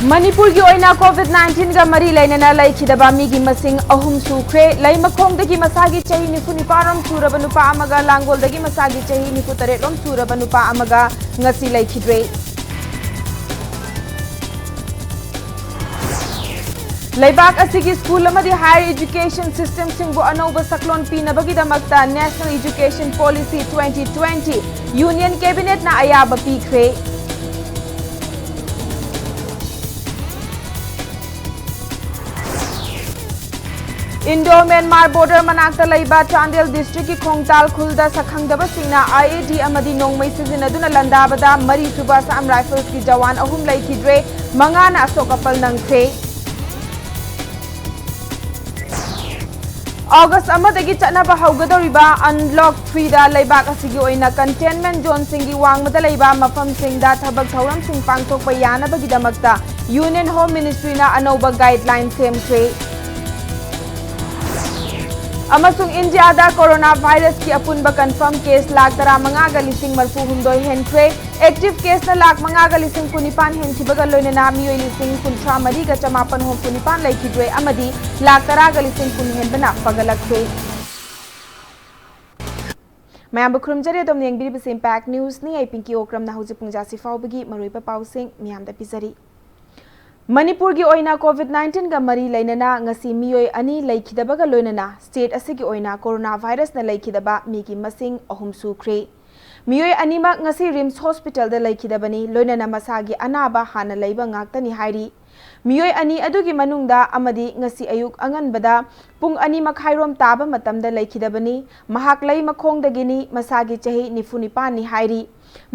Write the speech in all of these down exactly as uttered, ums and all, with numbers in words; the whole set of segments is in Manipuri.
ꯃꯅꯤꯄꯨꯔꯒꯤ ꯑꯣꯏꯅ COVID nineteen ꯒ ꯃꯔꯤ ꯂꯩꯅꯅ ꯂꯩꯈꯤꯗꯕ ꯃꯤꯒꯤ ꯃꯁꯤꯡ ꯑꯍꯨꯝ ꯁꯨꯈ꯭ꯔꯦ꯫ ꯂꯩꯃꯈꯣꯡꯗꯒꯤ ꯃꯁꯥꯒꯤ ꯆꯍꯤ ꯅꯤꯐꯨ ꯅꯤꯄꯥꯟ ꯔꯣꯝ ꯁꯨꯔꯕ ꯅꯨꯄꯥ ꯑꯃꯒ ꯂꯥꯡꯒꯣꯜꯗꯒꯤ ꯃꯁꯥꯒꯤ ꯆꯍꯤ ꯅꯤꯐꯨ ꯇꯔꯦꯠ ꯔꯣꯝ ꯁꯨꯔꯕ ꯅꯨꯄꯥ ꯑꯃꯒ ꯉꯁꯤ ꯂꯩꯈꯤꯗ꯭ꯔꯦ꯫ ꯂꯩꯕꯥꯛ ꯑꯁꯤꯒꯤ ꯁ꯭ꯀꯨꯜ ꯑꯃꯗꯤ higher education system ꯁꯤꯡꯕꯨ ꯑꯅꯧꯕ ꯁꯛꯂꯣꯟ ꯄꯤꯅꯕꯒꯤꯗꯃꯛꯇ National Education Policy twenty twenty Union Cabinet ꯅ ꯑꯌꯥꯕ ꯄꯤꯈ꯭ꯔꯦ꯫ Indo Myanmar border ꯃꯅꯥꯛꯇ ꯂꯩꯕ ꯆꯥꯟꯗꯦꯜ district ꯀꯤ ꯈꯣꯡꯇꯥꯜ ꯈꯨꯜꯗ ꯁꯛꯈꯪꯗꯕꯁꯤꯡꯅ IED ꯑꯃꯗꯤ ꯅꯣꯡꯃꯩ ꯁꯤꯖꯤꯟꯅꯗꯨꯅ ꯂꯥꯟꯗꯥꯕꯗ ꯃꯔꯤꯁꯨꯕ Assam Rifles ꯀꯤ ꯖꯋꯥꯟ ꯑꯍꯨꯝ ꯂꯩꯈꯤꯗ꯭ꯔꯦ, ꯃꯉꯥꯅ ꯑꯁꯣꯛ ꯑꯄꯜ ꯅꯪꯈ꯭ꯔꯦ꯫ August ꯑꯃꯗꯒꯤ ꯆꯠꯅꯕ ꯍꯧꯒꯗꯧꯔꯤꯕ Unlock three ꯗ ꯂꯩꯕꯥꯛ ꯑꯁꯤꯒꯤ ꯑꯣꯏꯅ containment zone ꯁꯤꯡꯒꯤ ꯋꯥꯡꯃꯗ ꯂꯩꯕ ꯃꯐꯝꯁꯤꯡꯗ ꯊꯕꯛ ꯊꯧꯔꯝꯁꯤꯡ ꯄꯥꯡꯊꯣꯛꯄ ꯌꯥꯅꯕꯒꯤꯗꯃꯛꯇ Union Home Ministry ꯅ ꯑꯅꯧꯕ guideline ꯁꯦꯝꯈ꯭ꯔꯦ꯫ ꯑꯃꯁꯨꯡ ꯏꯟꯗꯤꯌꯥꯗ corona virus ꯀꯤ ꯑꯄꯨꯟꯕ confirm case ꯂꯥꯈ ꯇꯔꯥꯃꯉꯥꯒ ꯂꯤꯁꯤꯡ ꯃꯔꯤꯐꯨ ꯍꯨꯝꯗꯣꯏ ꯍꯦꯟꯈ꯭ꯔꯦ꯫ Active case ꯅ ꯂꯥꯈ ꯃꯉꯥꯒ ꯂꯤꯁꯤꯡ ꯀꯨꯟꯅꯤꯄꯥꯟ ꯍꯦꯟꯈꯤꯕꯒ ꯂꯣꯏꯅꯅ ꯃꯤꯑꯣꯏ ꯂꯤꯁꯤꯡ ꯀꯨꯟꯊ꯭ꯔꯥ ꯃꯔꯤꯒ ꯆꯃꯥꯄꯟ ꯍꯨꯝꯐꯨ ꯅꯤꯄꯥꯟ ꯂꯩꯈꯤꯗ꯭ꯔꯦ ꯑꯃꯗꯤ ꯂꯥꯈ ꯇꯔꯥꯒ ꯂꯤꯁꯤꯡ ꯀꯨꯟ ꯍꯦꯟꯕꯅ ꯐꯒꯠꯂꯛꯈ꯭ꯔꯦ꯫ ꯃꯌꯥꯝꯕꯨ ꯈꯨꯔꯨꯝꯖꯔꯤ꯫ ꯑꯗꯣꯝꯅ ꯌꯦꯡꯕꯤꯔꯤꯕꯁꯤ Impact News ꯅꯤ꯫ ꯑꯩ ꯄꯤꯡꯀꯤ ꯑꯣꯀ꯭ꯔꯝꯅ ꯍꯧꯖꯤꯛ ꯄꯨꯡ ꯖꯥꯁꯤ ꯐꯥꯎꯕꯒꯤ ꯃꯔꯨꯑꯣꯏꯕ ꯄꯥꯎꯁꯤꯡ ꯃꯤꯌꯥꯝꯗ ꯄꯤꯖꯔꯤ꯫ ꯃꯅꯤꯄꯨꯔꯒꯤ ꯑꯣꯏꯅ COVID nineteen ꯒ ꯃꯔꯤ ꯂꯩꯅꯅ ꯉꯁꯤ ꯃꯤꯑꯣꯏ ꯑꯅꯤ ꯂꯩꯈꯤꯗꯕꯒ ꯂꯣꯏꯅꯅ state ꯑꯁꯤꯒꯤ ꯑꯣꯏꯅ corona virus ꯅ ꯂꯩꯈꯤꯗꯕ ꯃꯤꯒꯤ ꯃꯁꯤꯡ ꯑꯍꯨꯝ ꯁꯨꯈ꯭ꯔꯦ꯫ ꯃꯤꯑꯣꯏ ꯑꯅꯤꯃꯛ ꯉꯁꯤ RIMS Hospital ꯗ ꯂꯩꯈꯤꯗꯕꯅꯤ, ꯂꯣꯏꯅꯅ ꯃꯁꯥꯒꯤ ꯑꯅꯥꯕ ꯍꯥꯟꯅ ꯂꯩꯕ ꯉꯥꯛꯇꯅꯤ ꯍꯥꯏꯔꯤ꯫ ꯃꯤꯑꯣꯏ ꯑꯅꯤ ꯑꯗꯨꯒꯤ ꯃꯅꯨꯡꯗ ꯑꯃꯗꯤ ꯉꯁꯤ ꯑꯌꯨꯛ ꯑꯉꯟꯕꯗ ꯄꯨꯡ ꯑꯅꯤ ꯃꯈꯥꯏꯔꯣꯝ ꯇꯥꯕ ꯃꯇꯝꯗ ꯂꯩꯈꯤꯗꯕꯅꯤ꯫ ꯃꯍꯥꯛ ꯂꯩꯃꯈꯣꯡꯗꯒꯤꯅꯤ, ꯃꯁꯥꯒꯤ ꯆꯍꯤ ꯅꯤꯐꯨ ꯅꯤꯄꯥꯟꯅꯤ ꯍꯥꯏꯔꯤ꯫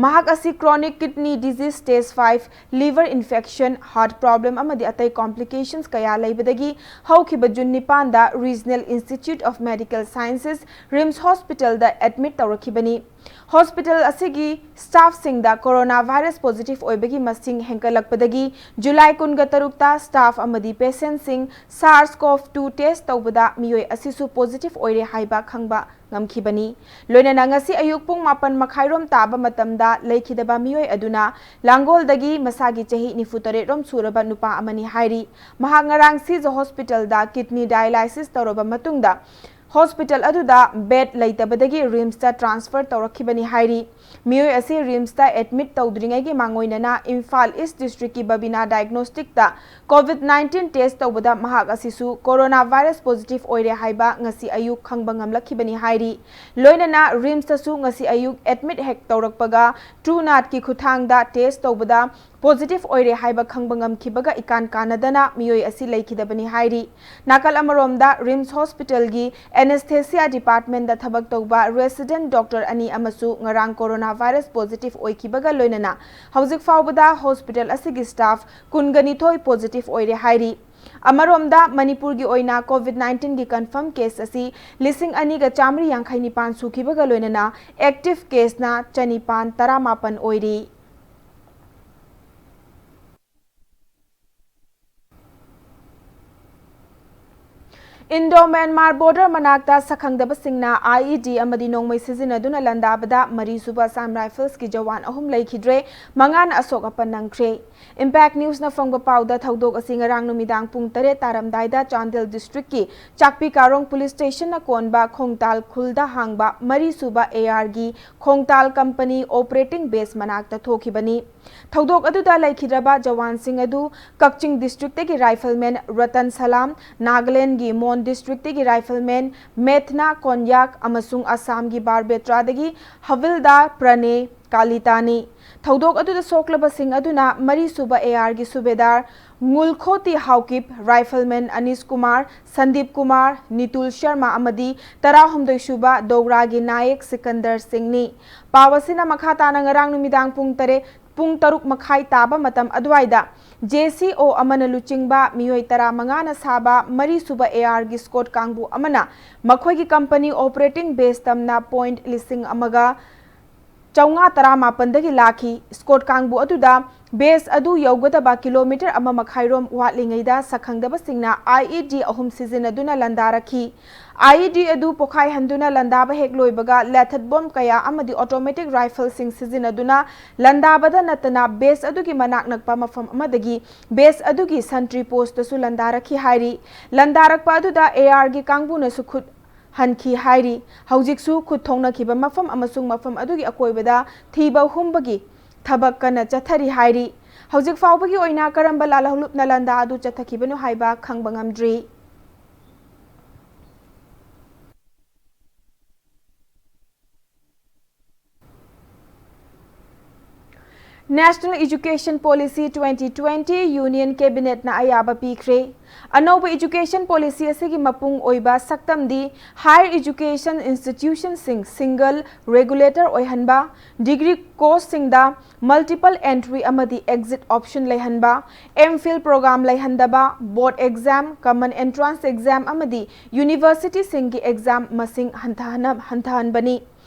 ꯃꯍꯥꯛ ꯑꯁꯤ chronic kidney disease stage five, liver infection, heart problem ꯑꯃꯗꯤ ꯑꯇꯩ complications ꯀꯌꯥ ꯂꯩꯕꯗꯒꯤ ꯍꯧꯈꯤꯕ ꯖꯨꯟ ꯅꯤꯄꯥꯟꯗ Regional Institute of Medical Sciences, RIMS Hospital the admit ꯇꯧꯔꯛꯈꯤꯕꯅꯤ꯫ Hospital ꯑꯁꯤꯒꯤ staff ꯁꯤꯡꯗ corona virus positive ꯑꯣꯏꯕꯒꯤ ꯃꯁꯤꯡ ꯍꯦꯟꯒꯠꯂꯛꯄꯗꯒꯤ ꯖꯨꯂꯥꯏ ꯀꯨꯟꯒ ꯇꯔꯨꯛꯇ staff ꯑꯃꯗꯤ patient ꯁꯤꯡ SARS-CoV two test ꯇꯧꯕꯗ ꯃꯤꯑꯣꯏ ꯑꯁꯤꯁꯨ positive ꯑꯣꯏꯔꯦ ꯍꯥꯏꯕ ꯈꯪꯕ ꯉꯝꯈꯤꯕꯅꯤ꯫ ꯂꯣꯏꯅꯅ ꯉꯁꯤ ꯑꯌꯨꯛ ꯄꯨꯡ ꯃꯥꯄꯟ ꯃꯈꯥꯏꯔꯣꯝ ꯇꯥꯕ ꯃꯇꯝꯗ ꯂꯩꯈꯤꯗꯕ ꯃꯤꯑꯣꯏ ꯑꯗꯨꯅ ꯂꯥꯡꯒꯣꯜꯗꯒꯤ ꯃꯁꯥꯒꯤ ꯆꯍꯤ ꯅꯤꯐꯨ ꯇꯔꯦꯠ ꯔꯣꯝ ꯁꯨꯔꯕ ꯅꯨꯄꯥ ꯑꯃꯅꯤ ꯍꯥꯏꯔꯤ꯫ ꯃꯍꯥꯛ ꯉꯔꯥꯡ ꯁꯤꯖ ꯍꯣꯁꯄꯤꯇꯥꯜꯗ ꯀꯤꯗꯅꯤ ꯗꯥꯏꯂꯥꯏꯁꯤꯁ ꯇꯧꯔꯕ ꯃꯇꯨꯡꯗ ꯍꯣꯁꯄꯤꯇꯥꯜ ꯑꯗꯨꯗ ꯕꯦꯗ ꯂꯩꯇꯕꯗꯒꯤ ꯔꯤꯝꯁꯇ ꯇ꯭ꯔꯥꯟꯁꯐꯔ ꯇꯧꯔꯛꯈꯤꯕꯅꯤ ꯍꯥꯏꯔꯤ꯫ ꯃꯤꯑꯣꯏ ꯑꯁꯤ ꯔꯤꯝꯁꯇ ꯑꯦꯗꯃꯤꯠ ꯇꯧꯗ꯭ꯔꯤꯉꯩꯒꯤ ꯃꯥꯡꯑꯣꯏꯅꯅ ꯏꯝꯐꯥꯜ ꯏꯁ ꯗꯤꯁꯇ꯭ꯔꯤꯛꯀꯤ ꯕꯕꯤꯅꯥ ꯗꯥꯏꯒꯅꯣꯁꯇꯤꯛꯇ ꯀꯣꯚꯤꯗ ꯅꯥꯏꯟꯇꯤꯟ ꯇꯦꯁ ꯇꯧꯕꯗ ꯃꯍꯥꯛ ꯑꯁꯤꯁꯨ ꯀꯣꯔꯣꯅꯥ ꯚꯥꯏꯔꯁ ꯄꯣꯖꯤꯇꯤꯚ ꯑꯣꯏꯔꯦ ꯍꯥꯏꯕ ꯉꯁꯤ ꯑꯌꯨꯛ ꯈꯪꯕ ꯉꯝꯂꯛꯈꯤꯕꯅꯤ ꯍꯥꯏꯔꯤ꯫ ꯂꯣꯏꯅꯅ ꯔꯤꯝꯁꯇꯁꯨ ꯉꯁꯤ ꯑꯌꯨꯛ ꯑꯦꯗꯃꯤꯠ ꯍꯦꯛ ꯇꯧꯔꯛꯄꯒ ꯇ꯭ꯔꯨ ꯅꯥꯠꯀꯤ ꯈꯨꯠꯊꯥꯡꯗ ꯇꯦꯁ ꯇꯧꯕꯗ ꯄꯣꯖꯤꯇꯤꯚ ꯑꯣꯏꯔꯦ ꯍꯥꯏꯕ ꯈꯪꯕ ꯉꯝꯈꯤꯕꯒ ꯏꯀꯥꯟ ꯀꯥꯟꯅꯗꯅ ꯃꯤꯑꯣꯏ ꯑꯁꯤ ꯂꯩꯈꯤꯗꯕꯅꯤ ꯍꯥꯏꯔꯤ꯫ ꯅꯥꯀꯜ ꯑꯃꯔꯣꯝꯗ ꯔꯤꯝꯁ ꯍꯣꯁꯄꯤꯇꯥꯜꯒꯤ ꯑꯦꯅꯦꯁꯊꯦꯁꯤꯌꯥ ꯗꯤꯄꯥꯔꯠꯃꯦꯟꯗ ꯊꯕꯛ ꯇꯧꯕ ꯔꯦꯁꯤꯗꯦꯟꯠ ꯗꯣꯛꯇꯔ ꯑꯅꯤ ꯑꯃꯁꯨ ꯉꯔꯥꯡ ꯀꯣꯔꯣꯅꯥ ꯚꯥꯏꯔꯁ ꯄꯣꯖꯤꯇꯤꯚ ꯑꯣꯏꯈꯤꯕꯒ ꯂꯣꯏꯅꯅ ꯍꯧꯖꯤꯛ ꯐꯥꯎꯕꯗ ꯍꯣꯁꯄꯤꯇꯥꯜ ꯑꯁꯤꯒꯤ ꯁ꯭ꯇꯥꯐ ꯀꯨꯟꯒ ꯅꯤꯊꯣꯏ ꯄꯣꯖꯤꯇꯤꯚ ꯑꯣꯏꯔꯦ ꯍꯥꯏꯔꯤ꯫ ꯑꯃꯔꯣꯝꯗ ꯃꯅꯤꯄꯨꯔꯒꯤ ꯑꯣꯏꯅ ꯀꯣꯚꯤꯗ ꯅꯥꯏꯟꯇꯤꯟꯒꯤ ꯀꯟꯐꯥꯔꯝ ꯀꯦꯁ ꯑꯁꯤ ꯂꯤꯁꯤꯡ ꯑꯅꯤꯒ ꯆꯥꯃꯔꯤ ꯌꯥꯡꯈꯩ ꯅꯤꯄꯥꯟ ꯁꯨꯈꯤꯕꯒ ꯂꯣꯏꯅꯅ ꯑꯦꯛꯇꯤꯚ ꯀꯦꯁꯅ ꯆꯅꯤꯄꯥꯟ ꯇꯔꯥꯃꯥꯄꯟ ꯑꯣꯏꯔꯤ꯫ ꯏꯟꯗꯣ ꯃ꯭ꯌꯥꯟꯃꯥꯔ ꯕꯣꯔꯗꯔ ꯃꯅꯥꯛꯇ ꯁꯛꯈꯪꯗꯕꯁꯤꯡꯅ ꯑꯥꯏ ꯏ ꯗꯤ ꯑꯃꯗꯤ ꯅꯣꯡꯃꯩ ꯁꯤꯖꯤꯟꯅꯗꯨꯅ ꯂꯥꯟꯗꯥꯕꯗ ꯃꯔꯤꯁꯨꯕ ꯑꯁꯥꯝ ꯔꯥꯏꯐꯜꯁꯀꯤ ꯖꯋꯥꯟ ꯑꯍꯨꯝ ꯂꯩꯈꯤꯗ꯭ꯔꯦ, ꯃꯉꯥꯅ ꯑꯁꯣꯛ ꯑꯄꯟ ꯅꯪꯈ꯭ꯔꯦ꯫ ꯏꯝꯄꯦꯛ ꯅ꯭ꯌꯨꯁꯅ ꯐꯪꯕ ꯄꯥꯎꯗ ꯊꯧꯗꯣꯛ ꯑꯁꯤ ꯉꯔꯥꯡ ꯅꯨꯃꯤꯗꯥꯡ ꯄꯨꯡ ꯇꯔꯦꯠ ꯇꯥꯔꯝꯗꯥꯏꯗ ꯆꯥꯟꯗꯦꯜ ꯗꯤꯁꯇ꯭ꯔꯤꯛꯀꯤ ꯆꯥꯛꯄꯤ ꯀꯥꯔꯣꯡ ꯄꯨꯂꯤꯁ ꯁ꯭ꯇꯦꯁꯟꯅ ꯀꯣꯟꯕ ꯈꯣꯡꯇꯥꯜ ꯈꯨꯜꯗ ꯍꯥꯡꯕ ꯃꯔꯤꯁꯨꯕ ꯑꯦ ꯑꯥꯔꯒꯤ ꯈꯣꯡꯇꯥꯜ ꯀꯝꯄꯅꯤ ꯑꯣꯄꯔꯦꯇꯤꯡ ꯕꯦꯁ ꯃꯅꯥꯛꯇ ꯊꯣꯛꯈꯤꯕꯅꯤ꯫ ꯊꯧꯗꯣꯛ ꯑꯗꯨꯗ ꯂꯩꯈꯤꯗ꯭ꯔꯕ ꯖꯋꯥꯟꯁꯤꯡ ꯑꯗꯨ ꯀꯛꯆꯤꯡ ꯗꯤꯁꯇ꯭ꯔꯤꯛꯇꯒꯤ ꯔꯥꯏꯐꯜꯃꯦꯟ ꯔꯇꯟ ꯁꯂꯥꯝ, ꯅꯥꯒꯥꯂꯦꯟꯗꯒꯤ ꯃꯣꯟ ꯗꯤꯁꯇ꯭ꯔꯤꯛꯇꯒꯤ ꯔꯥꯏꯐꯜꯃꯦꯟ ꯃꯦꯊꯅꯥ ꯀꯣꯟꯌꯥꯛ ꯑꯃꯁꯨꯡ ꯑꯁꯥꯝꯒꯤ ꯕꯥꯔꯕꯦꯇ꯭ꯔꯥꯗꯒꯤ ꯍꯕꯤꯜꯗꯥꯔ ꯄ꯭ꯔꯅꯦ ꯀꯥꯂꯤꯇꯥꯅꯤ꯫ ꯊꯧꯗꯣꯛ ꯑꯗꯨꯗ ꯁꯣꯛꯂꯕꯁꯤꯡ ꯑꯗꯨꯅ ꯃꯔꯤꯁꯨꯕ ꯑꯦ ꯑꯥꯔꯒꯤ ꯁꯨꯕꯦꯗꯥꯔ ꯉꯨꯜꯈꯣꯇꯤ ꯍꯥꯎꯀꯤꯞ, ꯔꯥꯏꯐꯜꯃꯦꯟ ꯑꯅꯤꯁ ꯀꯨꯃꯥꯔ, ꯁꯟꯗꯤꯞ ꯀꯨꯃꯥꯔ, ꯅꯤꯇꯨꯜ ꯁꯔꯃ ꯑꯃꯗꯤ ꯇꯔꯥꯍꯨꯝꯗꯣꯏ ꯁꯨꯕ ꯗꯧꯔꯥꯒꯤ ꯅꯥꯌꯦꯛ ꯁꯤꯀꯟꯗꯔ ꯁꯤꯡꯅꯤ꯫ ꯄꯥꯎ ꯑꯁꯤꯅ ꯃꯈꯥ ꯇꯥꯅ ꯉꯔꯥꯡ ꯅꯨꯃꯤꯗꯥꯡ ꯄꯨꯡ ꯇꯔꯦꯠ, ꯄꯨꯡ ꯇꯔꯨꯛ ꯃꯈꯥꯏ ꯇꯥꯕ ꯃꯇꯝ ꯑꯗꯨꯋꯥꯏꯗ ꯖꯦ ꯁꯤ ꯑꯣ ꯑꯃꯅ ꯂꯨꯆꯤꯡꯕ ꯃꯤꯑꯣꯏ ꯇꯔꯥꯃꯉꯥꯅ ꯁꯥꯕ ꯃꯔꯤꯁꯨꯕ ꯑꯦ ꯑꯥꯔꯒꯤ ꯁ꯭ꯀꯣꯠ ꯀꯥꯡꯕꯨ ꯑꯃꯅ ꯃꯈꯣꯏꯒꯤ ꯀꯝꯄꯅꯤ ꯑꯣꯄꯔꯦꯇꯤꯡ ꯕꯦꯁ ꯇꯝꯅ ꯄꯣꯏꯟꯠ ꯂꯤꯁꯤꯡ ꯑꯃꯒ ꯆꯥꯝꯃꯉꯥ ꯇꯔꯥꯃꯥꯄꯟꯗꯒꯤ ꯂꯥꯛꯈꯤ꯫ ꯁ꯭ꯀꯣꯠ ꯀꯥꯡꯕꯨ ꯑꯗꯨꯗ ꯕꯦꯁ ꯑꯗꯨ ꯌꯧꯒꯗꯕ ꯀꯤꯂꯣꯃꯤꯇꯔ ꯑꯃ ꯃꯈꯥꯏꯔꯣꯝ ꯋꯥꯠꯂꯤꯉꯩꯗ ꯁꯛꯈꯪꯗꯕꯁꯤꯡꯅ IED ꯑꯍꯨꯝ ꯁꯤꯖꯤꯟꯅꯗꯨꯅ ꯂꯥꯟꯗꯥꯔꯛꯈꯤ꯫ IED ꯑꯗꯨ ꯄꯣꯈꯥꯏꯍꯟꯗꯨꯅ ꯂꯥꯟꯗꯥꯕ ꯍꯦꯛ ꯂꯣꯏꯕꯒ, ꯂꯦꯊꯦꯠ ꯕꯣꯝ ꯀꯌꯥ ꯑꯃꯗꯤ ꯑꯣꯇꯣꯃꯦꯇꯤꯛ ꯔꯥꯏꯐꯜꯁꯤꯡ ꯁꯤꯖꯤꯟꯅꯗꯨꯅ ꯂꯥꯟꯗꯥꯕꯗ ꯅꯠꯇꯅ, ꯕꯦꯁ ꯑꯗꯨꯒꯤ ꯃꯅꯥꯛ ꯅꯛꯄ ꯃꯐꯝ ꯑꯃꯗꯒꯤ ꯕꯦꯁ ꯑꯗꯨꯒꯤ ꯁꯟꯇ꯭ꯔꯤ ꯄꯣꯁꯇꯁꯨ ꯂꯥꯟꯗꯥꯔꯛꯈꯤ ꯍꯥꯏꯔꯤ꯫ ꯂꯥꯟꯗꯥꯔꯛꯄ ꯑꯗꯨꯗ ARꯒꯤ ꯀꯥꯡꯕꯨꯅꯁꯨ ꯈꯨꯠ ꯍꯟꯈꯤ ꯍꯥꯏꯔꯤ꯫ ꯍꯧꯖꯤꯛꯁꯨ ꯈꯨꯠ ꯊꯣꯡꯅꯈꯤꯕ ꯃꯐꯝ ꯑꯃꯁꯨꯡ ꯃꯐꯝ ꯑꯗꯨꯒꯤ ꯑꯀꯣꯏꯕꯗ ꯊꯤꯕ ꯍꯨꯝꯕꯒꯤ ꯊꯕꯛ ꯀꯟꯅ ꯆꯠꯊꯔꯤ ꯍꯥꯏꯔꯤ꯫ ꯍꯧꯖꯤꯛ ꯐꯥꯎꯕꯒꯤ ꯑꯣꯏꯅ ꯀꯔꯝꯕ ꯂꯥꯜꯍꯧꯂꯨꯞꯅ ꯂꯥꯟꯗꯥ ꯑꯗꯨ ꯆꯠꯊꯈꯤꯕꯅꯣ ꯍꯥꯏꯕ ꯈꯪꯕ ꯉꯝꯗ꯭ꯔꯤ꯫ National Education Policy twenty twenty Union Cabinetꯅ ꯑꯌꯥꯕ ꯄꯤꯈ꯭ꯔꯦ꯫ ꯑꯅꯧꯕ education policy ꯑꯁꯤꯒꯤ ꯃꯄꯨꯡ ꯑꯣꯏꯕ ꯁꯛꯇꯝꯗꯤ higher education institutionꯁꯤꯡ single regulator ꯑꯣꯏꯍꯟꯕ, degree courseꯁꯤꯡꯗ multiple entry ꯑꯃꯗꯤ exit option ꯂꯩꯍꯟꯕ, M.Phil program ꯂꯩꯍꯟꯗꯕ, board exam, common entrance exam ꯑꯃꯗꯤ universityꯁꯤꯡꯒꯤ exam ꯃꯁꯤꯡ ꯍꯟꯊꯍꯟ-, ꯍꯟꯊꯍꯟꯕꯅꯤ꯫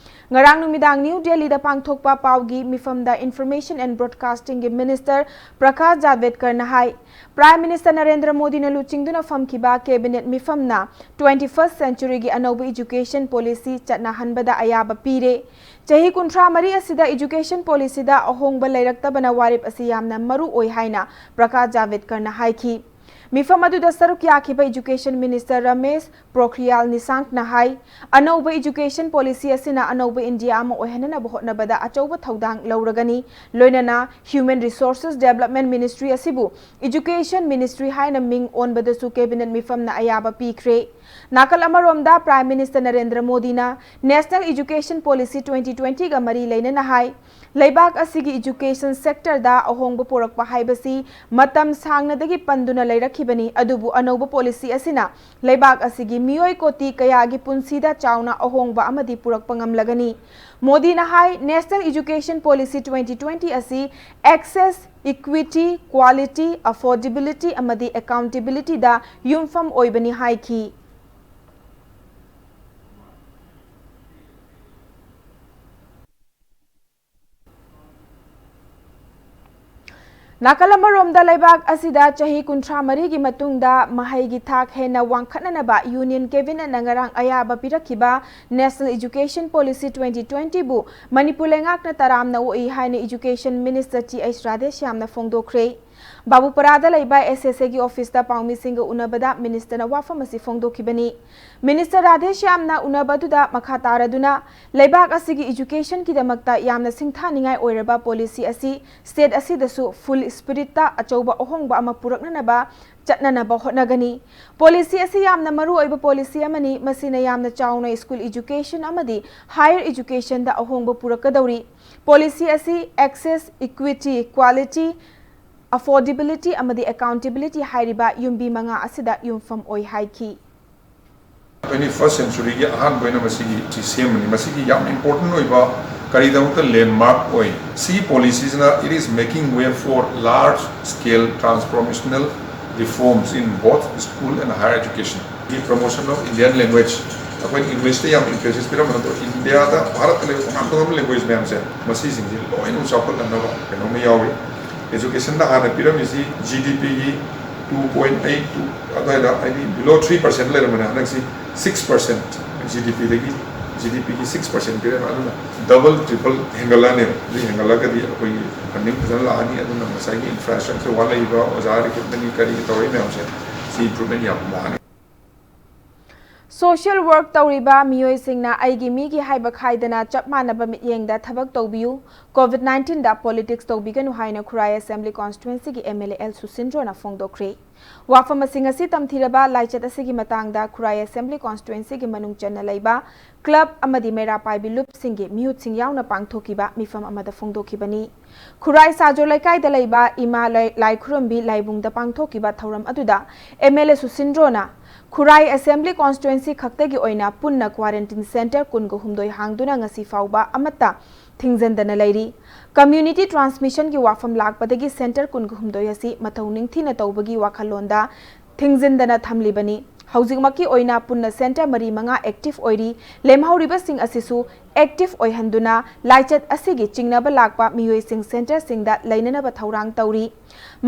ꯉꯔꯥꯡ ꯅꯨꯃꯤꯗꯥꯡ ꯅ꯭ꯌꯨ ꯗꯦꯜꯂꯤꯗ ꯄꯥꯡꯊꯣꯛꯄ ꯄꯥꯎꯒꯤ ꯃꯤꯐꯝꯗ Information and Broadcastingꯒꯤ Minister Prakash ꯖꯥꯚꯦꯗꯀꯔꯅ high, Prime Minister Narendra ꯃꯣꯗꯤꯅ ꯂꯨꯆꯤꯡꯗꯨꯅ ꯐꯝꯈꯤꯕ Cabinet ꯃꯤꯐꯝꯅ twenty-first centuryꯒꯤ ꯑꯅꯧꯕ education policy ꯆꯠꯅꯍꯟꯕꯗ ꯑꯌꯥꯕ ꯄꯤꯔꯦ꯫ ꯆꯍꯤ ꯀꯨꯟꯊ꯭ꯔꯥ ꯃꯔꯤ ꯑꯁꯤꯗ education policyꯗ ꯑꯍꯣꯡꯕ ꯂꯩꯔꯛꯇꯕꯅ ꯋꯥꯔꯦꯞ ꯑꯁꯤ ꯌꯥꯝꯅ ꯃꯔꯨ ꯑꯣꯏ ꯍꯥꯏꯅ ꯄ꯭ꯔꯀꯥꯁ ꯖꯥꯚꯦꯗꯀꯔꯅ ꯍꯥꯏꯈꯤ꯫ ꯃꯤꯐꯝ ꯑꯗꯨꯗ ꯁꯔꯨꯛ ꯌꯥꯈꯤꯕ Education Minister ꯔꯃꯦꯁ ꯄꯣꯈ꯭ꯔꯤꯌꯥꯜ ꯅꯤꯁꯥꯡꯛꯅ ꯍꯥꯏ, ꯑꯅꯧꯕ education policy ꯑꯁꯤꯅ ꯑꯅꯧꯕ ꯏꯟꯗꯤꯌꯥ ꯑꯃ ꯑꯣꯏꯍꯟꯅꯅꯕ ꯍꯣꯠꯅꯕꯗ ꯑꯆꯧꯕ ꯊꯧꯗꯥꯡ ꯂꯧꯔꯒꯅꯤ꯫ ꯂꯣꯏꯅꯅ Human Resources Development Ministry ꯑꯁꯤꯕꯨ Education Ministry ꯍꯥꯏꯅ ꯃꯤꯡ ꯑꯣꯟꯕꯗꯁꯨ Cabinet ꯃꯤꯐꯝꯅ ꯑꯌꯥꯕ ꯄꯤꯈ꯭ꯔꯦ꯫ ꯅꯥꯀꯜ ꯑꯃꯔꯣꯝꯗ Prime Minister ꯅꯔꯦꯟꯗ꯭ꯔ ꯃꯣꯗꯤꯅ National Education Policy twenty twentyꯒ ꯃꯔꯤ ꯂꯩꯅꯅ ꯍꯥꯏ, ꯂꯩꯕꯥꯛ ꯑꯁꯤꯒꯤ education sectorꯗ ꯑꯍꯣꯡꯕ ꯄꯨꯔꯛꯄ ꯍꯥꯏꯕꯁꯤ ꯃꯇꯝ ꯁꯥꯡꯅꯗꯒꯤ ꯄꯟꯗꯨꯅ ꯂꯩꯔꯛꯈꯤꯕꯅꯤ, ꯑꯗꯨꯕꯨ ꯑꯅꯧꯕ policy ꯑꯁꯤꯅ ꯂꯩꯕꯥꯛ ꯑꯁꯤꯒꯤ ꯃꯤꯑꯣꯏ ꯀꯣꯇꯤ ꯀꯌꯥꯒꯤ ꯄꯨꯟꯁꯤꯗ ꯆꯥꯎꯅ ꯑꯍꯣꯡꯕ ꯑꯃꯗꯤ ꯄꯨꯔꯛꯄ ꯉꯝꯂꯒꯅꯤ꯫ ꯃꯣꯗꯤꯅ ꯍꯥꯏ, National Education Policy twenty twenty ꯑꯁꯤ access, equity, quality, affordability ꯑꯃꯗꯤ accountabilityꯗ ꯌꯨꯝꯐꯝ ꯑꯣꯏꯕꯅꯤ ꯍꯥꯏꯈꯤ꯫ ꯅꯥꯀꯜ ꯑꯃꯔꯣꯝꯗ, ꯂꯩꯕꯥꯛ ꯑꯁꯤꯗ ꯆꯍꯤ ꯀꯨꯟꯊ꯭ꯔꯥ ꯃꯔꯤꯒꯤ ꯃꯇꯨꯡꯗ ꯃꯍꯩꯒꯤ ꯊꯥꯛ ꯍꯦꯟꯅ ꯋꯥꯡꯈꯠꯅꯅꯕ Union Cabinetꯅ ꯉꯔꯥꯡ ꯑꯌꯥꯕ ꯄꯤꯔꯛꯈꯤꯕ National Education Policy twenty twentyꯕꯨ Manipur ꯂꯩꯉꯥꯛꯅ ꯇꯔꯥꯝꯅ ꯑꯣꯛꯏ ꯍꯥꯏꯅ Education Minister ꯇꯤ ꯑꯩꯆ ꯔꯥꯙꯦꯁ꯭ꯌꯥꯝꯅ ꯐꯣꯡꯗꯣꯛꯈ꯭ꯔꯦ꯫ ꯕꯥꯕꯨꯄꯔꯥꯗ ꯂꯩꯕ ꯑꯦꯁ ꯑꯦꯁ ꯑꯦꯒꯤ ꯑꯣꯐꯤꯁꯇ ꯄꯥꯎꯃꯤꯁꯤꯡꯒ ꯎꯅꯕꯗ ꯃꯤꯅꯤꯁꯇꯔꯅ ꯋꯥꯐꯝ ꯑꯁꯤ ꯐꯣꯡꯗꯣꯛꯈꯤꯕꯅꯤ꯫ ꯃꯤꯅꯤꯁꯇꯔ ꯔꯥꯙꯦꯁ꯭ꯌꯥꯝꯅ ꯎꯅꯕ ꯑꯗꯨꯗ ꯃꯈꯥ ꯇꯥꯔꯗꯨꯅ, ꯂꯩꯕꯥꯛ ꯑꯁꯤꯒꯤ educationꯒꯤꯗꯃꯛꯇ ꯌꯥꯝꯅ ꯁꯤꯡꯊꯥꯅꯤꯡꯉꯥꯏ ꯑꯣꯏꯔꯕ policy ꯑꯁꯤ state ꯑꯁꯤꯗꯁꯨ full spiritꯇ ꯑꯆꯧꯕ ꯑꯍꯣꯡꯕ ꯑꯃ ꯄꯨꯔꯛꯅꯅꯕ ꯆꯠꯅꯅꯕ ꯍꯣꯠꯅꯒꯅꯤ꯫ Policy ꯑꯁꯤ ꯌꯥꯝꯅ ꯃꯔꯨ ꯑꯣꯏꯕ policy ꯑꯃꯅꯤ꯫ ꯃꯁꯤꯅ ꯌꯥꯝꯅ ꯆꯥꯎꯅ school education ꯑꯃꯗꯤ higher educationꯗ ꯑꯍꯣꯡꯕ ꯄꯨꯔꯛꯀꯗꯧꯔꯤ꯫ Policy ꯑꯁꯤ access, equity, quality, affordability ꯑꯃꯗꯤ accountability ꯍꯥꯏꯔꯤꯕ ꯌꯨꯝꯕꯤ ꯃꯉꯥ ꯑꯁꯤꯗ ꯌꯨꯝꯐꯝ ꯑꯣꯏ ꯍꯥꯏꯈꯤ꯫ Twenty first centuryꯒꯤ ꯑꯍꯥꯟꯕ ꯑꯣꯏꯅ ꯃꯁꯤꯒꯤ ꯁꯤ ꯁꯦꯝꯕꯅꯤ꯫ ꯃꯁꯤꯒꯤ ꯌꯥꯝ important ꯑꯣꯏꯕ, ꯀꯔꯤꯗꯃꯛꯇ landmark ꯑꯣꯏ? ꯁꯤꯒꯤ policyꯁꯤꯅ, it is making way for large scale transformational reforms in both school and higher education. The promotion of Indian language, ꯑꯩꯈꯣꯏꯅ Englishꯇ ꯌꯥꯝ emphasis ꯄꯤꯔꯝꯕ ꯅꯠꯇ꯭ꯔꯣ? ꯏꯟꯗꯤꯌꯥꯗ, ꯚꯥꯔꯠꯇ ꯂꯩꯕ ꯇꯣꯉꯥꯟ ꯇꯣꯉꯥꯟꯕ language ꯃꯌꯥꯝꯁꯦ, ꯃꯁꯤꯁꯤꯡꯁꯦ ꯂꯣꯏꯅ ꯆꯥꯎꯈꯠꯍꯟꯅꯕ ꯀꯩꯅꯣꯝꯃ ꯌꯥꯎꯔꯤ꯫ Educationꯗ ꯍꯥꯟꯅ ꯄꯤꯔꯝꯃꯤꯁꯤ GDPꯒꯤ two point eight two ꯑꯗꯨꯋꯥꯏꯗ, ꯍꯥꯏꯗꯤ below three percent ꯂꯩꯔꯝꯕꯅꯦ, ꯍꯟꯗꯛꯁꯤ six percent, GDPꯗꯒꯤ, GDPꯒꯤ six percent ꯄꯤꯔꯝꯃꯦ꯫ ꯑꯗꯨꯅ double triple ꯍꯦꯟꯒꯠꯂꯛꯑꯅꯦꯕ꯫ ꯑꯗꯨ ꯍꯦꯟꯒꯠꯂꯒꯗꯤ ꯑꯩꯈꯣꯏꯒꯤ funding ꯐꯖꯅ ꯂꯥꯛꯑꯅꯤ꯫ ꯑꯗꯨꯅ ꯉꯁꯥꯏꯒꯤ infrastructure ꯋꯥꯠꯂꯛꯏꯕ, ꯑꯣꯖꯥ recruitmentꯀꯤ ꯀꯔꯤꯒꯤ ꯇꯧꯔꯛꯏ ꯃꯌꯥꯝꯁꯦ, ꯁꯤ improvement ꯌꯥꯝ ꯂꯥꯛꯑꯅꯤ꯫ Social work ꯇꯧꯔꯤꯕ ꯃꯤꯑꯣꯏꯁꯤꯡꯅ ꯑꯩꯒꯤ ꯃꯤꯒꯤ ꯍꯥꯏꯕ ꯈꯥꯏꯗꯅ ꯆꯞ ꯃꯥꯟꯅꯕ ꯃꯤꯠꯌꯦꯡꯗ ꯊꯕꯛ ꯇꯧꯕꯤꯌꯨ, COVID nineteenꯗ politics ꯇꯧꯕꯤꯒꯅꯨ ꯍꯥꯏꯅ ꯈꯨꯔꯥꯏ Assembly Constituencyꯒꯤ MLA ꯑꯦꯜ ꯁꯨꯁꯤꯟꯗ꯭ꯔꯣꯅ ꯐꯣꯡꯗꯣꯛꯈ꯭ꯔꯦ꯫ ꯋꯥꯐꯝ ꯑꯁꯤ ꯉꯁꯤ ꯇꯝꯊꯤꯔꯕ ꯂꯥꯏꯆꯠ ꯑꯁꯤꯒꯤ ꯃꯇꯥꯡꯗ ꯈꯨꯔꯥꯏ Assembly Constituencyꯒꯤ ꯃꯅꯨꯡ ꯆꯟꯅ ꯂꯩꯕ club ꯑꯃꯗꯤ ꯃꯩꯔꯥ ꯄꯥꯏꯕꯤ ꯂꯨꯞꯁꯤꯡꯒꯤ ꯃꯤꯍꯨꯠꯁꯤꯡ ꯌꯥꯎꯅ ꯄꯥꯡꯊꯣꯛꯈꯤꯕ ꯃꯤꯐꯝ ꯑꯃꯗ ꯐꯣꯡꯗꯣꯛꯈꯤꯕꯅꯤ꯫ ꯈꯨꯔꯥꯏ ꯁꯥꯖꯣ ꯂꯩꯀꯥꯏꯗ ꯂꯩꯕ ꯏꯃꯥ ꯂꯥꯏ-, ꯂꯥꯏꯈꯨꯔꯨꯝꯕꯤ ꯂꯥꯏꯕꯨꯡꯗ ꯄꯥꯡꯊꯣꯛꯈꯤꯕ ꯊꯧꯔꯝ ꯑꯗꯨꯗ MLA ꯁꯨꯁꯤꯟꯗ꯭ꯔꯣꯅ ꯈꯨꯔꯥꯏ Assembly Constituency ꯈꯛꯇꯒꯤ ꯑꯣꯏꯅ ꯄꯨꯟꯅ quarantine centre ꯀꯨꯟꯒ ꯍꯨꯝꯗꯣꯏ ꯍꯥꯡꯗꯨꯅ ꯉꯁꯤ ꯐꯥꯎꯕ ꯑꯃꯠꯇ ꯊꯤꯡꯖꯤꯟꯗꯅ ꯂꯩꯔꯤ꯫ Community transmissionꯒꯤ ꯋꯥꯐꯝ ꯂꯥꯛꯄꯗꯒꯤ centre ꯀꯨꯟꯒ ꯍꯨꯝꯗꯣꯏ ꯑꯁꯤ ꯃꯊꯧ ꯅꯤꯡꯊꯤꯅ ꯇꯧꯕꯒꯤ ꯋꯥꯈꯜꯂꯣꯟꯗ ꯊꯤꯡꯖꯤꯟꯗꯅ ꯊꯝꯂꯤꯕꯅꯤ꯫ ꯍꯧꯖꯤꯛꯃꯛꯀꯤ ꯑꯣꯏꯅ ꯄꯨꯟꯅ ꯁꯦꯟꯇꯔ ꯃꯔꯤ ꯃꯉꯥ ꯑꯦꯛꯇꯤꯚ ꯑꯣꯏꯔꯤ꯫ ꯂꯦꯝꯍꯧꯔꯤꯕꯁꯤꯡ ꯑꯁꯤꯁꯨ ꯑꯦꯛꯇꯤꯚ ꯑꯣꯏꯍꯟꯗꯨꯅ ꯂꯥꯏꯆꯠ ꯑꯁꯤꯒꯤ ꯆꯤꯡꯅꯕ ꯂꯥꯛꯄ ꯃꯤꯑꯣꯏꯁꯤꯡ ꯁꯦꯟꯇꯔꯁꯤꯡꯗ ꯂꯩꯅꯅꯕ ꯊꯧꯔꯥꯡ ꯇꯧꯔꯤ꯫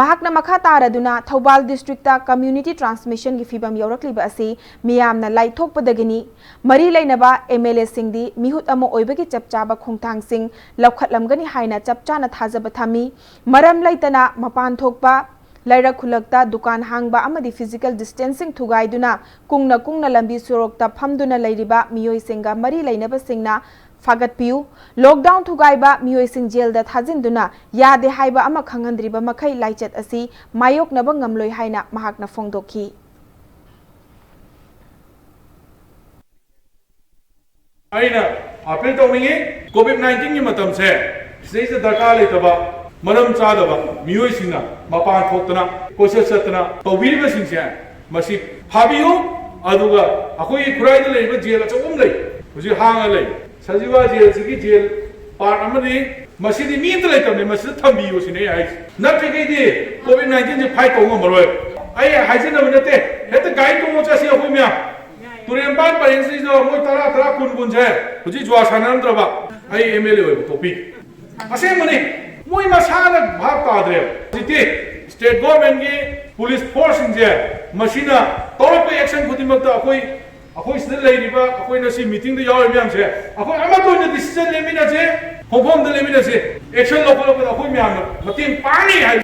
ꯃꯍꯥꯛꯅ ꯃꯈꯥ ꯇꯥꯔꯗꯨꯅ ꯊꯧꯕꯥꯜ ꯗꯤꯁꯇ꯭ꯔꯤꯛꯇ ꯀꯝꯃ꯭ꯌꯨꯅꯤꯇꯤ ꯇ꯭ꯔꯥꯟꯁꯃꯤꯁꯟꯒꯤ ꯐꯤꯚꯝ ꯌꯧꯔꯛꯂꯤꯕ ꯑꯁꯤ ꯃꯤꯌꯥꯝꯅ ꯂꯥꯏꯊꯣꯛꯄꯗꯒꯤꯅꯤ꯫ ꯃꯔꯤ ꯂꯩꯅꯕ ꯑꯦꯝ ꯑꯦꯜ ꯑꯦꯁꯤꯡꯗꯤ ꯃꯤꯍꯨꯠ ꯑꯃ ꯑꯣꯏꯕꯒꯤ ꯆꯞ ꯆꯥꯕ ꯈꯣꯡꯊꯥꯡꯁꯤꯡ ꯂꯧꯈꯠꯂꯝꯒꯅꯤ ꯍꯥꯏꯅ ꯆꯞ ꯆꯥꯅ ꯊꯥꯖꯕ ꯊꯝꯃꯤ꯫ ꯃꯔꯝ ꯂꯩꯇꯅ ꯃꯄꯥꯟ ꯊꯣꯛꯄ, ꯂꯩꯔꯛ ꯈꯨꯜꯂꯛꯇ ꯗꯨꯀꯥꯟ ꯍꯥꯡꯕ ꯑꯃꯗꯤ ꯐꯤꯖꯤꯀꯦꯜ ꯗꯤꯁꯇꯦꯟꯁꯤꯡ ꯊꯨꯒꯥꯏꯗꯨꯅ ꯀꯨꯡꯅ ꯀꯨꯡꯅ ꯂꯝꯕꯤ ꯁꯣꯔꯣꯛꯇ ꯐꯝꯗꯨꯅ ꯂꯩꯔꯤꯕ ꯃꯤꯑꯣꯏꯁꯤꯡꯒ ꯃꯔꯤ ꯂꯩꯅꯕꯁꯤꯡꯅ ꯐꯥꯒꯠꯄꯤꯌꯨ꯫ ꯂꯣꯛꯗꯥꯎꯟ ꯊꯨꯒꯥꯏꯕ ꯃꯤꯑꯣꯏꯁꯤꯡ ꯖꯦꯜꯗ ꯊꯥꯖꯤꯟꯗꯨꯅ ꯌꯥꯗꯦ ꯍꯥꯏꯕ ꯑꯃ ꯈꯪꯍꯟꯗ꯭ꯔꯤꯕ ꯃꯈꯩ ꯂꯥꯏꯆꯠ ꯑꯁꯤ ꯃꯥꯌꯣꯛꯅꯕ ꯉꯝꯂꯣꯏ ꯍꯥꯏꯅ ꯃꯍꯥꯛꯅ ꯐꯣꯡꯗꯣꯛꯈꯤ꯫ ꯑꯩꯅ ꯑꯥꯄꯤꯜ ꯇꯧꯅꯤꯡꯉꯤ, ꯀꯣꯚꯤꯗ ꯅꯥꯏꯟꯇꯤꯟꯒꯤ ꯃꯇꯝꯁꯦ ꯁꯤꯗꯩꯁꯤꯗ ꯗꯔꯀꯥꯔ ꯂꯩꯇꯕ, ꯃꯔꯝ ꯆꯥꯗꯕ ꯃꯤꯑꯣꯏꯁꯤꯡꯅ ꯃꯄꯥꯟ ꯊꯣꯛꯇꯅ, ꯀꯣꯏꯆꯠ ꯆꯠꯇꯅ ꯇꯧꯕꯤꯔꯤꯕꯁꯤꯡꯁꯦ ꯃꯁꯤ ꯐꯥꯕꯤꯌꯨ꯫ ꯑꯗꯨꯒ ꯑꯩꯈꯣꯏꯒꯤ ꯈꯨꯔꯥꯏꯗ ꯂꯩꯔꯤꯕ ꯖꯦꯜ ꯑꯆꯧꯕ ꯑꯃ ꯂꯩ, ꯍꯧꯖꯤꯛ ꯍꯥꯡꯉ ꯂꯩ, ꯁꯖꯤꯋꯥ ꯖꯦꯜꯁꯤꯒꯤ ꯖꯦꯜ ꯄꯥꯔꯠ ꯑꯃꯅꯤ꯫ ꯃꯁꯤꯗꯤ ꯃꯤ ꯑꯝꯇ ꯂꯩꯇꯕꯅꯤ, ꯃꯁꯤꯗ ꯊꯝꯕꯤꯌꯨ ꯁꯤꯅꯦ ꯑꯩ ꯍꯥꯏꯁꯦ꯫ ꯅꯠꯇ꯭ꯔꯒꯗꯤ ꯀꯣꯚꯤꯗ ꯅꯥꯏꯟꯇꯤꯟꯁꯦ ꯐꯥꯏꯠ ꯇꯧꯕ ꯉꯝꯃꯔꯣꯏ꯫ ꯑꯩ ꯍꯥꯏꯖꯅꯕ ꯅꯠꯇꯦ, ꯍꯦꯛꯇ ꯒꯥꯔꯤ ꯇꯣꯡꯉ ꯆꯠꯁꯤ ꯑꯩꯈꯣꯏ ꯃꯌꯥꯝ꯫ ꯇꯨꯔꯦꯟ ꯄꯥꯟ ꯄꯔꯦꯡꯁꯤꯗ ꯃꯣꯏ ꯇꯔꯥ, ꯇꯔꯥ, ꯀꯨꯟ, ꯀꯨꯟꯁꯦ ꯍꯧꯖꯤꯛ ꯖꯨꯋꯥ ꯁꯥꯟꯅꯔꯝꯗ꯭ꯔꯕ ꯑꯩ ꯑꯦꯝ ꯑꯦꯜ ꯑꯦ ꯑꯣꯏꯕ ꯇꯣꯛꯄꯤ꯫ ꯑꯁꯦꯡꯕꯅꯤ, ꯃꯣꯏ ꯃꯁꯥꯅ ꯚꯥꯞ ꯇꯥꯗ꯭ꯔꯦꯕ꯫ ꯍꯧꯖꯤꯛꯇꯤ ꯁ꯭ꯇꯦꯠ ꯒꯣꯔꯃꯦꯟꯒꯤ ꯄꯨꯂꯤꯁ ꯐꯣꯔꯁꯁꯤꯡꯁꯦ ꯃꯁꯤꯅ ꯇꯧꯔꯛꯄ ꯑꯦꯛꯁꯟ ꯈꯨꯗꯤꯡꯃꯛꯇ ꯑꯩꯈꯣꯏ, ꯑꯩꯈꯣꯏ ꯁꯤꯗ ꯂꯩꯔꯤꯕ, ꯑꯩꯈꯣꯏ ꯉꯁꯤ ꯃꯤꯇꯤꯡꯗ ꯌꯥꯎꯔꯤꯕ ꯃꯌꯥꯝꯁꯦ, ꯑꯩꯈꯣꯏ ꯑꯃꯠꯇ ꯑꯣꯏꯅ ꯗꯤꯁꯤꯖꯟ ꯂꯦꯞꯃꯤꯟꯅꯁꯦ, ꯈꯣꯡꯐꯝꯗ ꯂꯦꯞꯃꯤꯟꯅꯁꯦ, ꯑꯦꯛꯁꯟ ꯂꯧꯈꯠꯂꯛꯄꯗ ꯑꯩꯈꯣꯏ ꯃꯌꯥꯝꯅ ꯃꯇꯦꯡ ꯄꯥꯡꯅꯤ ꯍꯥꯏ꯫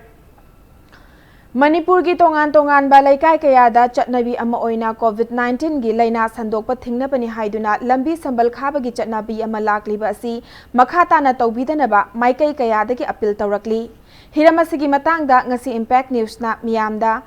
ꯃꯅꯤꯄꯨꯔꯒꯤ ꯇꯣꯉꯥꯟ ꯇꯣꯉꯥꯟꯕ ꯂꯩꯀꯥꯏ ꯀꯌꯥꯗ ꯆꯠꯅꯕꯤ ꯑꯃ ꯑꯣꯏꯅ ꯀꯣꯚꯤꯗ ꯅꯥꯏꯟꯇꯤꯟꯒꯤ ꯂꯥꯏꯅꯥ ꯁꯟꯗꯣꯛꯄ ꯊꯤꯡꯅꯕꯅꯤ ꯍꯥꯏꯗꯨꯅ ꯂꯝꯕꯤ ꯁꯝꯕꯜ ꯈꯥꯕꯒꯤ ꯆꯠꯅꯕꯤ ꯑꯃ ꯂꯥꯛꯂꯤꯕ ꯑꯁꯤ ꯃꯈꯥ ꯇꯥꯅ ꯇꯧꯕꯤꯗꯅꯕ ꯃꯥꯏꯀꯩ ꯀꯌꯥꯗꯒꯤ ꯑꯄꯤꯜ ꯇꯧꯔꯛꯂꯤ꯫ ꯍꯤꯔꯝ ꯑꯁꯤꯒꯤ ꯃꯇꯥꯡꯗ ꯉꯁꯤ ꯏꯝꯄꯦꯛ ꯅ꯭ꯌꯨꯁꯅ ꯃꯤꯌꯥꯝꯗ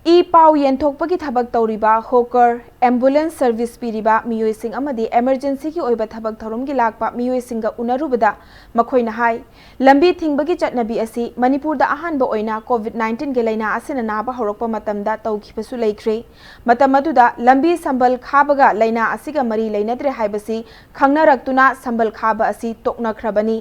ꯏ ꯄꯥꯎ ꯌꯦꯟꯊꯣꯛꯄꯒꯤ ꯊꯕꯛ ꯇꯧꯔꯤꯕ ꯍꯣꯀꯔ, ꯑꯦꯝꯕꯨꯂꯦꯟꯁ ꯁꯔꯚꯤꯁ ꯄꯤꯔꯤꯕ ꯃꯤꯑꯣꯏꯁꯤꯡ ꯑꯃꯗꯤ ꯑꯦꯃꯔꯖꯦꯟꯁꯤꯒꯤ ꯑꯣꯏꯕ ꯊꯕꯛ ꯊꯧꯔꯝꯒꯤ ꯂꯥꯛꯄ ꯃꯤꯑꯣꯏꯁꯤꯡꯒ ꯎꯅꯔꯨꯕꯗ ꯃꯈꯣꯏꯅ ꯍꯥꯏ, ꯂꯝꯕꯤ ꯊꯤꯡꯕꯒꯤ ꯆꯠꯅꯕꯤ ꯑꯁꯤ ꯃꯅꯤꯄꯨꯔꯗ ꯑꯍꯥꯟꯕ ꯑꯣꯏꯅ ꯀꯣꯚꯤꯗ ꯅꯥꯏꯟꯇꯤꯟꯒꯤ ꯂꯥꯏꯅꯥ ꯑꯁꯤꯅ ꯅꯥꯕ ꯍꯧꯔꯛꯄ ꯃꯇꯝꯗ ꯇꯧꯈꯤꯕꯁꯨ ꯂꯩꯈ꯭ꯔꯦ꯫ ꯃꯇꯝ ꯑꯗꯨꯗ ꯂꯝꯕꯤ ꯁꯝꯕꯜ ꯈꯥꯕꯒ ꯂꯥꯏꯅꯥ ꯑꯁꯤꯒ ꯃꯔꯤ ꯂꯩꯅꯗ꯭ꯔꯦ ꯍꯥꯏꯕꯁꯤ ꯈꯪꯅꯔꯛꯇꯨꯅ ꯁꯝꯕꯜ ꯈꯥꯕ ꯑꯁꯤ ꯇꯣꯛꯅꯈ꯭ꯔꯕꯅꯤ꯫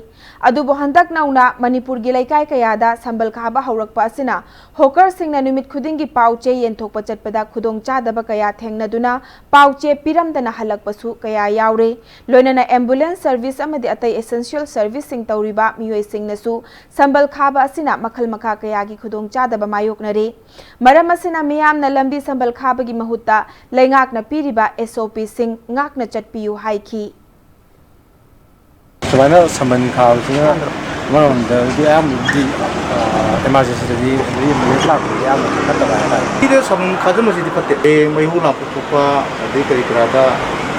ꯑꯗꯨꯕꯨ ꯍꯟꯗꯛ ꯅꯧꯅ ꯃꯅꯤꯄꯨꯔꯒꯤ ꯂꯩꯀꯥꯏ ꯀꯌꯥꯗ ꯁꯝꯕꯜ ꯈꯥꯕ ꯍꯧꯔꯛꯄ ꯑꯁꯤꯅ ꯍꯣꯀꯔꯁꯤꯡꯅ ꯅꯨꯃꯤꯠ ꯈꯨꯗꯤꯡꯒꯤ ꯄꯥꯎ ꯄꯥꯎꯆꯦ ꯌꯦꯟꯊꯣꯛꯄ ꯆꯠꯄꯗ ꯈꯨꯗꯣꯡꯆꯥꯗꯕ ꯀꯌꯥ ꯊꯦꯡꯅꯗꯨꯅ ꯄꯥꯎꯆꯦ ꯄꯤꯔꯝꯗꯅ ꯍꯜꯂꯛꯄꯁꯨ ꯀꯌꯥ ꯌꯥꯎꯔꯦ꯫ ꯂꯣꯏꯅꯅ ambulance service ꯑꯃꯗꯤ ꯑꯇꯩ essential service ꯁꯤꯡ ꯇꯧꯔꯤꯕ ꯃꯤꯑꯣꯏꯁꯤꯡꯅꯁꯨ ꯁꯝꯕꯜ ꯈꯥꯕ ꯑꯁꯤꯅ ꯃꯈꯜ ꯃꯈꯥ ꯀꯌꯥꯒꯤ ꯈꯨꯗꯣꯡꯆꯥꯗꯕ ꯃꯥꯌꯣꯛꯅꯔꯦ꯫ ꯃꯔꯝ ꯑꯁꯤꯅ ꯃꯤꯌꯥꯝꯅ ꯂꯝꯕꯤ ꯁꯝꯕꯜ ꯈꯥꯕꯒꯤ ꯃꯍꯨꯠꯇ ꯂꯩꯉꯥꯛꯅ ꯄꯤꯔꯤꯕ S O P ꯁꯤꯡ ꯉꯥꯛꯅ ꯆꯠꯄꯤꯌꯨ ꯍꯥꯏꯈꯤ꯫ ꯁꯨꯃꯥꯏꯅ ꯁꯝꯕꯜ ꯈꯥꯕꯁꯤꯅ ꯑꯃꯔꯣꯝꯗꯗꯤ ꯑꯌꯥꯝꯕꯗꯤ, ꯑ, emergency ꯗꯗꯤ ꯑꯗꯒꯤ ambulance ꯂꯥꯛꯄꯗꯗꯤ ꯑꯌꯥꯝꯕꯗꯤ ꯐꯠꯇꯕ ꯍꯥꯏꯇꯥꯔꯦ꯫ ꯁꯤꯗ ꯁꯝꯕꯜ ꯈꯥꯖꯤꯟꯕꯁꯤꯗꯤ ꯐꯠꯇꯦ꯫ ꯑꯦ, ꯃꯩꯍꯧ ꯂꯥꯡꯄꯣꯛ ꯊꯣꯛꯄ ꯑꯗꯩ ꯀꯔꯤ ꯀꯔꯥꯗ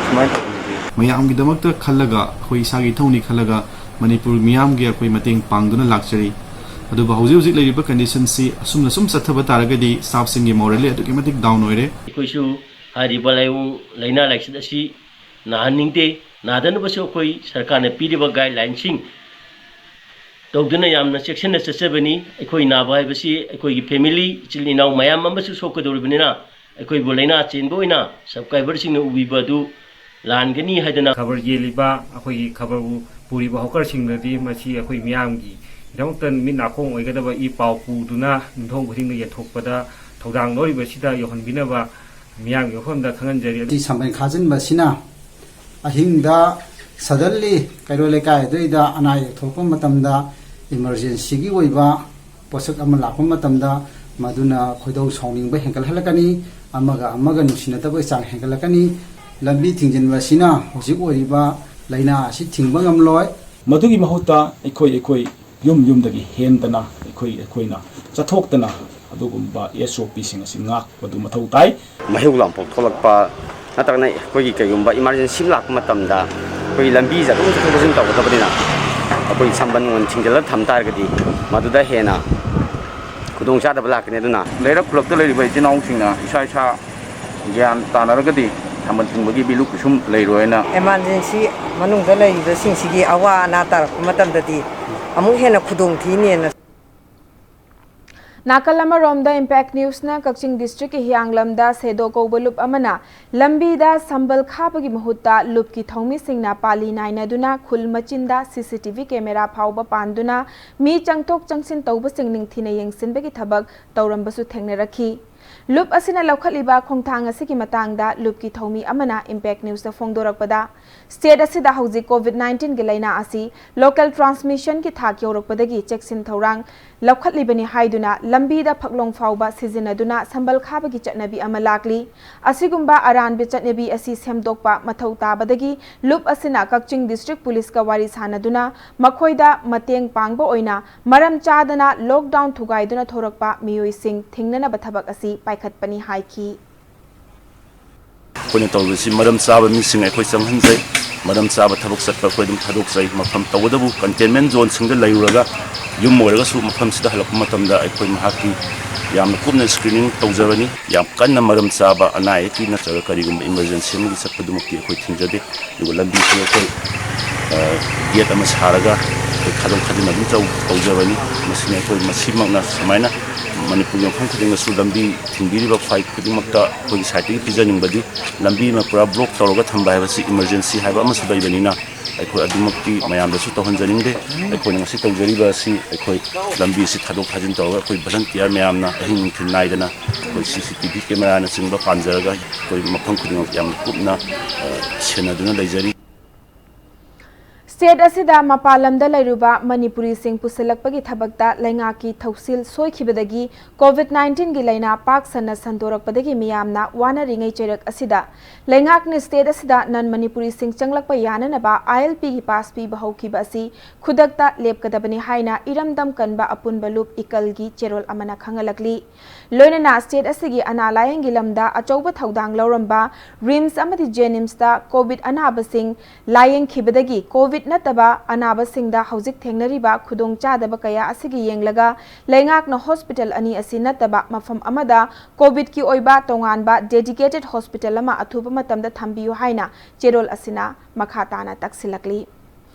ꯁꯨꯃꯥꯏꯅ ꯇꯧꯕꯁꯤꯗꯤ꯫ ꯃꯌꯥꯝꯒꯤꯗꯃꯛꯇ ꯈꯜꯂꯒ, ꯑꯩꯈꯣꯏ ꯏꯁꯥꯒꯤ ꯏꯊꯧꯅꯤ ꯈꯜꯂꯒ ꯃꯅꯤꯄꯨꯔ ꯃꯤꯌꯥꯝꯒꯤ ꯑꯩꯈꯣꯏ ꯃꯇꯦꯡ ꯄꯥꯡꯗꯨꯅ ꯂꯥꯛꯆꯔꯤ꯫ ꯑꯗꯨꯕꯨ ꯍꯧꯖꯤꯛ ꯍꯧꯖꯤꯛ ꯂꯩꯔꯤꯕ condition ꯁꯤ ꯑꯁꯨꯝꯅ ꯁꯨꯝ ꯆꯠꯊꯕ ꯇꯥꯔꯒꯗꯤ staff ꯁꯤꯡꯒꯤ morale ꯑꯗꯨꯛꯀꯤ ꯃꯇꯤꯛ down ꯑꯣꯏꯔꯦ꯫ ꯑꯩꯈꯣꯏꯁꯨ ꯍꯥꯏꯔꯤꯕ ꯂꯥꯏꯑꯣꯡ ꯂꯥꯏꯅꯥ ꯂꯥꯏꯆꯠ ꯑꯁꯤ ꯅꯥꯍꯟꯅꯤꯡꯗꯦ꯫ ꯅꯥꯗꯅꯕꯁꯨ ꯑꯩꯈꯣꯏ ꯁꯔꯀꯥꯔꯅ ꯄꯤꯔꯤꯕ guideline ꯁꯤꯡ ꯇꯧꯗꯨꯅ ꯌꯥꯝꯅ ꯆꯦꯛꯁꯤꯟꯅ ꯆꯠꯆꯕꯅꯤ꯫ ꯑꯩꯈꯣꯏ ꯅꯥꯕ ꯍꯥꯏꯕꯁꯤ ꯑꯩꯈꯣꯏꯒꯤ family, ꯏꯆꯤꯜ ꯏꯅꯥꯎ ꯃꯌꯥꯝ ꯑꯃꯁꯨ ꯁꯣꯛꯀꯗꯧꯔꯤꯕꯅꯤꯅ, ꯑꯩꯈꯣꯏꯕꯨ ꯂꯥꯏꯅꯥ ꯆꯦꯟꯕ ꯑꯣꯏꯅ subscriber ꯁꯤꯡꯅ ꯎꯕꯤꯕ ꯑꯗꯨ ꯂꯥꯟꯒꯅꯤ ꯍꯥꯏꯗꯅ꯫ ꯈꯕꯔ ꯌꯦꯜꯂꯤꯕ, ꯑꯩꯈꯣꯏꯒꯤ ꯈꯕꯔꯕꯨ ꯄꯨꯔꯤꯕ hawker ꯁꯤꯡꯅꯗꯤ ꯃꯁꯤ ꯑꯩꯈꯣꯏ ꯃꯤꯌꯥꯝꯒꯤꯗꯃꯛꯇ ꯅꯨꯃꯤꯠ ꯅꯥꯀꯣꯡ ꯑꯣꯏꯒꯗꯕ ꯏ ꯄꯥꯎ ꯄꯨꯗꯨꯅ ꯌꯨꯝꯊꯣꯡ ꯈꯨꯗꯤꯡꯗ ꯌꯦꯟꯊꯣꯛꯄꯗ ꯊꯧꯗꯥꯡ ꯂꯧꯔꯤꯕꯁꯤꯗ ꯌꯧꯍꯟꯕꯤꯅꯕ ꯃꯤꯌꯥꯝꯒꯤ ꯃꯐꯝꯗ ꯈꯪꯍꯟꯖꯔꯤ꯫ ꯁꯤ ꯁꯝꯕꯜ ꯈꯥꯖꯤꯟꯕꯁꯤꯅ ꯑꯍꯤꯡꯗ suddenly ꯀꯩꯔꯣꯜ ꯂꯩꯀꯥꯏ ꯑꯗꯨꯏꯗ ꯑꯅꯥ ꯑꯌꯦꯛ ꯊꯣꯛꯄ ꯃꯇꯝꯗ emergency ꯒꯤ ꯑꯣꯏꯕ ꯄꯣꯠꯁꯛ ꯑꯃ ꯂꯥꯛꯄ ꯃꯇꯝꯗ ꯃꯗꯨꯅ ꯈꯣꯏꯗꯧ ꯁꯥꯎꯅꯤꯡꯕ ꯍꯦꯟꯒꯠꯍꯜꯂꯛꯀꯅꯤ, ꯑꯃꯒ ꯑꯃꯒ ꯅꯨꯡꯁꯤꯅꯗꯕꯒꯤ ꯆꯥꯡ ꯍꯦꯟꯒꯠꯂꯛꯀꯅꯤ꯫ ꯂꯝꯕꯤ ꯊꯤꯡꯖꯤꯟꯕ ꯑꯁꯤꯅ ꯍꯧꯖꯤꯛ ꯑꯣꯏꯔꯤꯕ ꯂꯥꯏꯅꯥ ꯑꯁꯤ ꯊꯤꯡꯕ ꯉꯝꯂꯣꯏ꯫ ꯃꯗꯨꯒꯤ ꯃꯍꯨꯠꯇ ꯑꯩꯈꯣꯏ ꯑꯩꯈꯣꯏ ꯌꯨꯝ ꯌꯨꯝꯗꯒꯤ ꯍꯦꯟꯗꯅ ꯑꯩꯈꯣꯏ ꯑꯩꯈꯣꯏꯅ ꯆꯠꯊꯣꯛꯇꯅ ꯑꯗꯨꯒꯨꯝꯕ S O P ꯁꯤꯡ ꯑꯁꯤ ꯉꯥꯛꯄꯗꯨ ꯃꯊꯧ ꯇꯥꯏ꯫ ꯃꯩꯍꯧ ꯂꯥꯡꯄꯣꯛ ꯊꯣꯛꯂꯛꯄ ꯅꯠꯇ꯭ꯔꯒꯅ ꯑꯩꯈꯣꯏꯒꯤ ꯀꯩꯒꯨꯝꯕ emergency ꯑꯃ ꯂꯥꯛꯄ ꯃꯇꯝꯗ ꯑꯩꯈꯣꯏꯒꯤ ꯂꯝꯕꯤꯁꯦ ꯑꯗꯨꯝ ꯆꯠꯊꯣꯛ ꯆꯠꯁꯤꯟ ꯇꯧꯒꯗꯕꯅꯤꯅ ꯑꯩꯈꯣꯏ ꯁꯝꯕꯜ ꯅꯨꯡꯕꯜ ꯊꯤꯡꯖꯤꯜꯂꯒ ꯊꯝ ꯇꯥꯔꯒꯗꯤ ꯃꯗꯨꯗ ꯍꯦꯟꯅ ꯈꯨꯗꯣꯡꯆꯥꯗꯕ ꯂꯥꯛꯀꯅꯤ꯫ ꯑꯗꯨꯅ ꯂꯩꯔꯛ ꯈꯨꯂꯛꯇ ꯂꯩꯔꯤꯕ ꯏꯆꯤꯜ ꯏꯅꯥꯎꯁꯤꯡꯅ ꯏꯁꯥ ꯏꯁꯥ ꯒ꯭ꯌꯥꯟ ꯇꯥꯅꯔꯒꯗꯤ ꯁꯝꯕꯜ ꯊꯤꯡꯕꯒꯤ ꯚꯦꯂꯨ ꯀꯩꯁꯨꯝ ꯂꯩꯔꯣꯏꯅ꯫ Emergency ꯃꯅꯨꯡꯗ ꯂꯩꯔꯤꯕꯁꯤꯡꯁꯤꯒꯤ ꯑꯋꯥ ꯑꯅꯥ ꯇꯥꯔꯛꯄ ꯃꯇꯝꯗꯗꯤ ꯑꯃꯨꯛ ꯍꯦꯟꯅ ꯈꯨꯗꯣꯡ ꯊꯤꯅꯦꯅ꯫ ꯅꯥꯀꯜ ꯑꯃꯔꯣꯝꯗ Impact News ꯅ ꯀꯛꯆꯤꯡ district ꯀꯤ ꯍꯤꯌꯥꯡꯂꯝꯗ ꯁꯦꯗꯣ ꯀꯧꯕ ꯂꯨꯞ ꯑꯃꯅ ꯂꯝꯕꯤꯗ ꯁꯝꯕꯜ ꯈꯥꯕꯒꯤ ꯃꯍꯨꯠꯇ ꯂꯨꯞꯀꯤ ꯊꯧꯃꯤꯁꯤꯡꯅ ꯄꯥꯂꯤ ꯅꯥꯏꯅꯗꯨꯅ ꯈꯨꯜ ꯃꯆꯤꯟꯗ C C T V camera ꯐꯥꯎꯕ ꯄꯥꯟꯗꯨꯅ ꯃꯤ ꯆꯪꯊꯣꯛ ꯆꯪꯁꯤꯟ ꯇꯧꯕꯁꯤꯡ ꯅꯤꯡꯊꯤꯅ ꯌꯦꯡꯁꯤꯟꯕꯒꯤ ꯊꯕꯛ ꯇꯧꯔꯝꯕꯁꯨ ꯊꯦꯡꯅꯔꯛꯈꯤ꯫ ꯂꯨꯞ ꯑꯁꯤꯅ ꯂꯧꯈꯠꯂꯤꯕ ꯈꯣꯡꯊꯥꯡ ꯑꯁꯤꯒꯤ ꯃꯇꯥꯡꯗ ꯂꯨꯞꯀꯤ ꯊꯧꯃꯤ ꯑꯃꯅ Impact Newsꯇ ꯐꯣꯡꯗꯣꯔꯛꯄꯗ, state ꯑꯁꯤꯗ ꯍꯧꯖꯤꯛ COVID nineteenꯒꯤ ꯂꯥꯏꯅꯥ ꯑꯁꯤ local transmissionꯒꯤ ꯊꯥꯛ ꯌꯧꯔꯛꯄꯗꯒꯤ ꯆꯦꯛꯁꯤꯟ ꯊꯧꯔꯥꯡ ꯂꯧꯈꯠꯂꯤꯕꯅꯤ ꯍꯥꯏꯗꯨꯅ ꯂꯝꯕꯤꯗ ꯐꯛꯂꯣꯡ ꯐꯥꯎꯕ ꯁꯤꯖꯤꯟꯅꯗꯨꯅ ꯁꯝꯕꯜ ꯈꯥꯕꯒꯤ ꯆꯠꯅꯕꯤ ꯑꯃ ꯂꯥꯛꯂꯤ꯫ ꯑꯁꯤꯒꯨꯝꯕ ꯑꯔꯥꯟꯕ ꯆꯠꯅꯕꯤ ꯑꯁꯤ ꯁꯦꯝꯗꯣꯛꯄ ꯃꯊꯧ ꯇꯥꯕꯗꯒꯤ ꯂꯨꯞ ꯑꯁꯤꯅ ꯀꯛꯆꯤꯡ District Policeꯀ ꯋꯥꯔꯤ ꯁꯥꯅꯗꯨꯅ ꯃꯈꯣꯏꯗ ꯃꯇꯦꯡ ꯄꯥꯡꯕ ꯑꯣꯏꯅ ꯃꯔꯝ ꯆꯥꯗꯅ lockdown ꯊꯨꯒꯥꯏꯗꯨꯅ ꯊꯣꯔꯛꯄ ꯃꯤꯑꯣꯏꯁꯤꯡ ꯊꯤꯡꯅꯅꯕ ꯊꯕꯛ ꯑꯁꯤ ꯄꯥꯏꯈꯠꯄꯅꯤ ꯍꯥꯏꯈꯤ꯫ ꯑꯩꯈꯣꯏꯅ ꯇꯧꯔꯤꯕꯁꯤ ꯃꯔꯝ ꯆꯥꯕ ꯃꯤꯁꯤꯡ ꯑꯩꯈꯣꯏ ꯆꯪꯍꯟꯖꯩ꯫ ꯃꯔꯝ ꯆꯥꯕ ꯊꯕꯛ ꯆꯠꯄ ꯑꯩꯈꯣꯏ ꯑꯗꯨꯝ ꯊꯥꯗꯣꯛꯆꯩ꯫ ꯃꯐꯝ ꯇꯧꯕꯇꯕꯨ containment zoneꯁꯤꯡꯗ ꯂꯩꯔꯨꯔꯒ ꯌꯨꯝ ꯑꯣꯏꯔꯒꯁꯨ ꯃꯐꯝꯁꯤꯗ ꯍꯜꯂꯛꯄ ꯃꯇꯝꯗ ꯑꯩꯈꯣꯏ ꯃꯍꯥꯛꯀꯤ ꯌꯥꯝꯅ ꯀꯨꯞꯅ screening ꯇꯧꯖꯕꯅꯤ꯫ ꯌꯥꯝ ꯀꯟꯅ ꯃꯔꯝ ꯆꯥꯕ ꯑꯅꯥ ꯑꯌꯦꯛꯀꯤ ꯅꯠꯇ꯭ꯔꯒ ꯀꯔꯤꯒꯨꯝꯕ emergency ꯑꯃꯒꯤ ꯆꯠꯄꯗꯨꯃꯛꯇꯤ ꯑꯩꯈꯣꯏ ꯊꯤꯡꯖꯗꯦ꯫ ꯑꯗꯨꯒ ꯂꯝꯕꯤꯁꯤ ꯑꯩꯈꯣꯏ, ꯑ, gate ꯑꯃ ꯁꯥꯔꯒ ꯑꯩꯈꯣꯏ ꯊꯥꯗꯣꯛ ꯊꯥꯖꯤꯟ ꯑꯗꯨꯝ ꯇꯧ-, ꯇꯧꯖꯕꯅꯤ꯫ ꯃꯁꯤꯅ ꯑꯩꯈꯣꯏ ꯃꯁꯤꯃꯛꯅ ꯁꯨꯃꯥꯏꯅ ꯃꯅꯤꯄꯨꯔꯒꯤ ꯃꯐꯝ ꯈꯨꯗꯤꯡꯃꯛꯁꯨ ꯂꯝꯕꯤ ꯊꯤꯡꯕꯤꯔꯤꯕ ꯈ꯭ꯋꯥꯏ ꯈꯨꯗꯤꯡꯃꯛꯇ ꯑꯩꯈꯣꯏꯒꯤ sideꯇꯒꯤ ꯄꯤꯖꯅꯤꯡꯕꯗꯤ, ꯂꯝꯕꯤ ꯑꯃ ꯄꯨꯔꯥ block ꯇꯧꯔꯒ ꯊꯝꯕ ꯍꯥꯏꯕꯁꯤ emergency ꯍꯥꯏꯕ ꯑꯃꯁꯨ ꯂꯩꯕꯅꯤꯅ, ꯑꯩꯈꯣꯏ ꯑꯗꯨꯃꯛꯇꯤ ꯃꯌꯥꯝꯗꯁꯨ ꯇꯧꯍꯟꯖꯅꯤꯡꯗꯦ꯫ ꯑꯩꯈꯣꯏꯅ ꯉꯁꯤ ꯇꯧꯖꯔꯤꯕ ꯑꯁꯤ ꯑꯩꯈꯣꯏ ꯂꯝꯕꯤ ꯑꯁꯤ ꯊꯥꯗꯣꯛ ꯊꯥꯖꯤꯟ ꯇꯧꯔꯒ ꯑꯩꯈꯣꯏ volunteer ꯃꯌꯥꯝꯅ ꯑꯍꯤꯡ ꯅꯨꯡꯊꯤꯜ ꯅꯥꯏꯗꯅ ꯑꯩꯈꯣꯏ CCTV cameraꯅꯆꯤꯡꯕ ꯄꯥꯟꯖꯔꯒ ꯑꯩꯈꯣꯏ ꯃꯐꯝ ꯈꯨꯗꯤꯡꯃꯛ ꯌꯥꯝꯅ ꯀꯨꯞꯅ, ꯑ, ꯁꯦꯟꯅꯗꯨꯅ ꯂꯩꯖꯔꯤ꯫ State ꯑꯁꯤꯗ ꯃꯄꯥꯟ ꯂꯝꯗ ꯂꯩꯔꯨꯕ ꯃꯅꯤꯄꯨꯔꯤꯁꯤꯡ ꯄꯨꯁꯤꯜꯂꯛꯄꯒꯤ ꯊꯕꯛꯇ ꯂꯩꯉꯥꯛꯀꯤ ꯊꯧꯁꯤꯜ ꯁꯣꯏꯈꯤꯕꯗꯒꯤ COVID nineteenꯒꯤ ꯂꯥꯏꯅꯥ ꯄꯥꯛ ꯁꯟꯅ ꯁꯟꯗꯣꯔꯛꯄꯗꯒꯤ ꯃꯤꯌꯥꯝꯅ ꯋꯥꯅꯔꯤꯉꯩ ꯆꯩꯔꯛ ꯑꯁꯤꯗ ꯂꯩꯉꯥꯛꯅ state ꯑꯁꯤꯗ non ꯃꯅꯤꯄꯨꯔꯤꯁꯤꯡ ꯆꯪꯂꯛꯄ ꯌꯥꯅꯅꯕ ILPꯒꯤ pass ꯄꯤꯕ ꯍꯧꯈꯤꯕ ꯑꯁꯤ ꯈꯨꯗꯛꯇ ꯂꯦꯞꯀꯗꯕꯅꯤ ꯍꯥꯏꯅ ꯏꯔꯝꯗꯝ ꯀꯟꯕ ꯑꯄꯨꯟꯕ ꯂꯨꯞ ꯏꯀꯜꯒꯤ ꯆꯦꯔꯣꯜ ꯑꯃꯅ ꯈꯪꯍꯜꯂꯛꯂꯤ꯫ ꯂꯣꯏꯅꯅ state ꯑꯁꯤꯒꯤ ꯑꯅꯥ ꯂꯥꯌꯦꯡꯒꯤ ꯂꯝꯗ ꯑꯆꯧꯕ ꯊꯧꯗꯥꯡ ꯂꯧꯔꯝꯕ RIMS ꯑꯃꯗꯤ JNIMSꯇ COVID ꯑꯅꯥꯕꯁꯤꯡ ꯂꯥꯌꯦꯡꯈꯤꯕꯗꯒꯤ COVID ꯅꯠꯇꯕ ꯑꯅꯥꯕꯁꯤꯡꯗ ꯍꯧꯖꯤꯛ ꯊꯦꯡꯅꯔꯤꯕ ꯈꯨꯗꯣꯡꯆꯥꯗꯕ ꯀꯌꯥ ꯑꯁꯤꯒꯤ ꯌꯦꯡꯂꯒ ꯂꯩꯉꯥꯛꯅ hospital ꯑꯅꯤ ꯑꯁꯤ ꯅꯠꯇꯕ ꯃꯐꯝ ꯑꯃꯗ COVIDꯀꯤ ꯑꯣꯏꯕ ꯇꯣꯉꯥꯟꯕ dedicated hospital ꯑꯃ ꯑꯊꯨꯕ ꯃꯇꯝꯗ ꯊꯝꯕꯤꯌꯨ ꯍꯥꯏꯅ ꯆꯦꯔꯣꯜ ꯑꯁꯤꯅ ꯃꯈꯥ ꯇꯥꯅ ꯇꯛꯁꯤꯜꯂꯛꯂꯤ꯫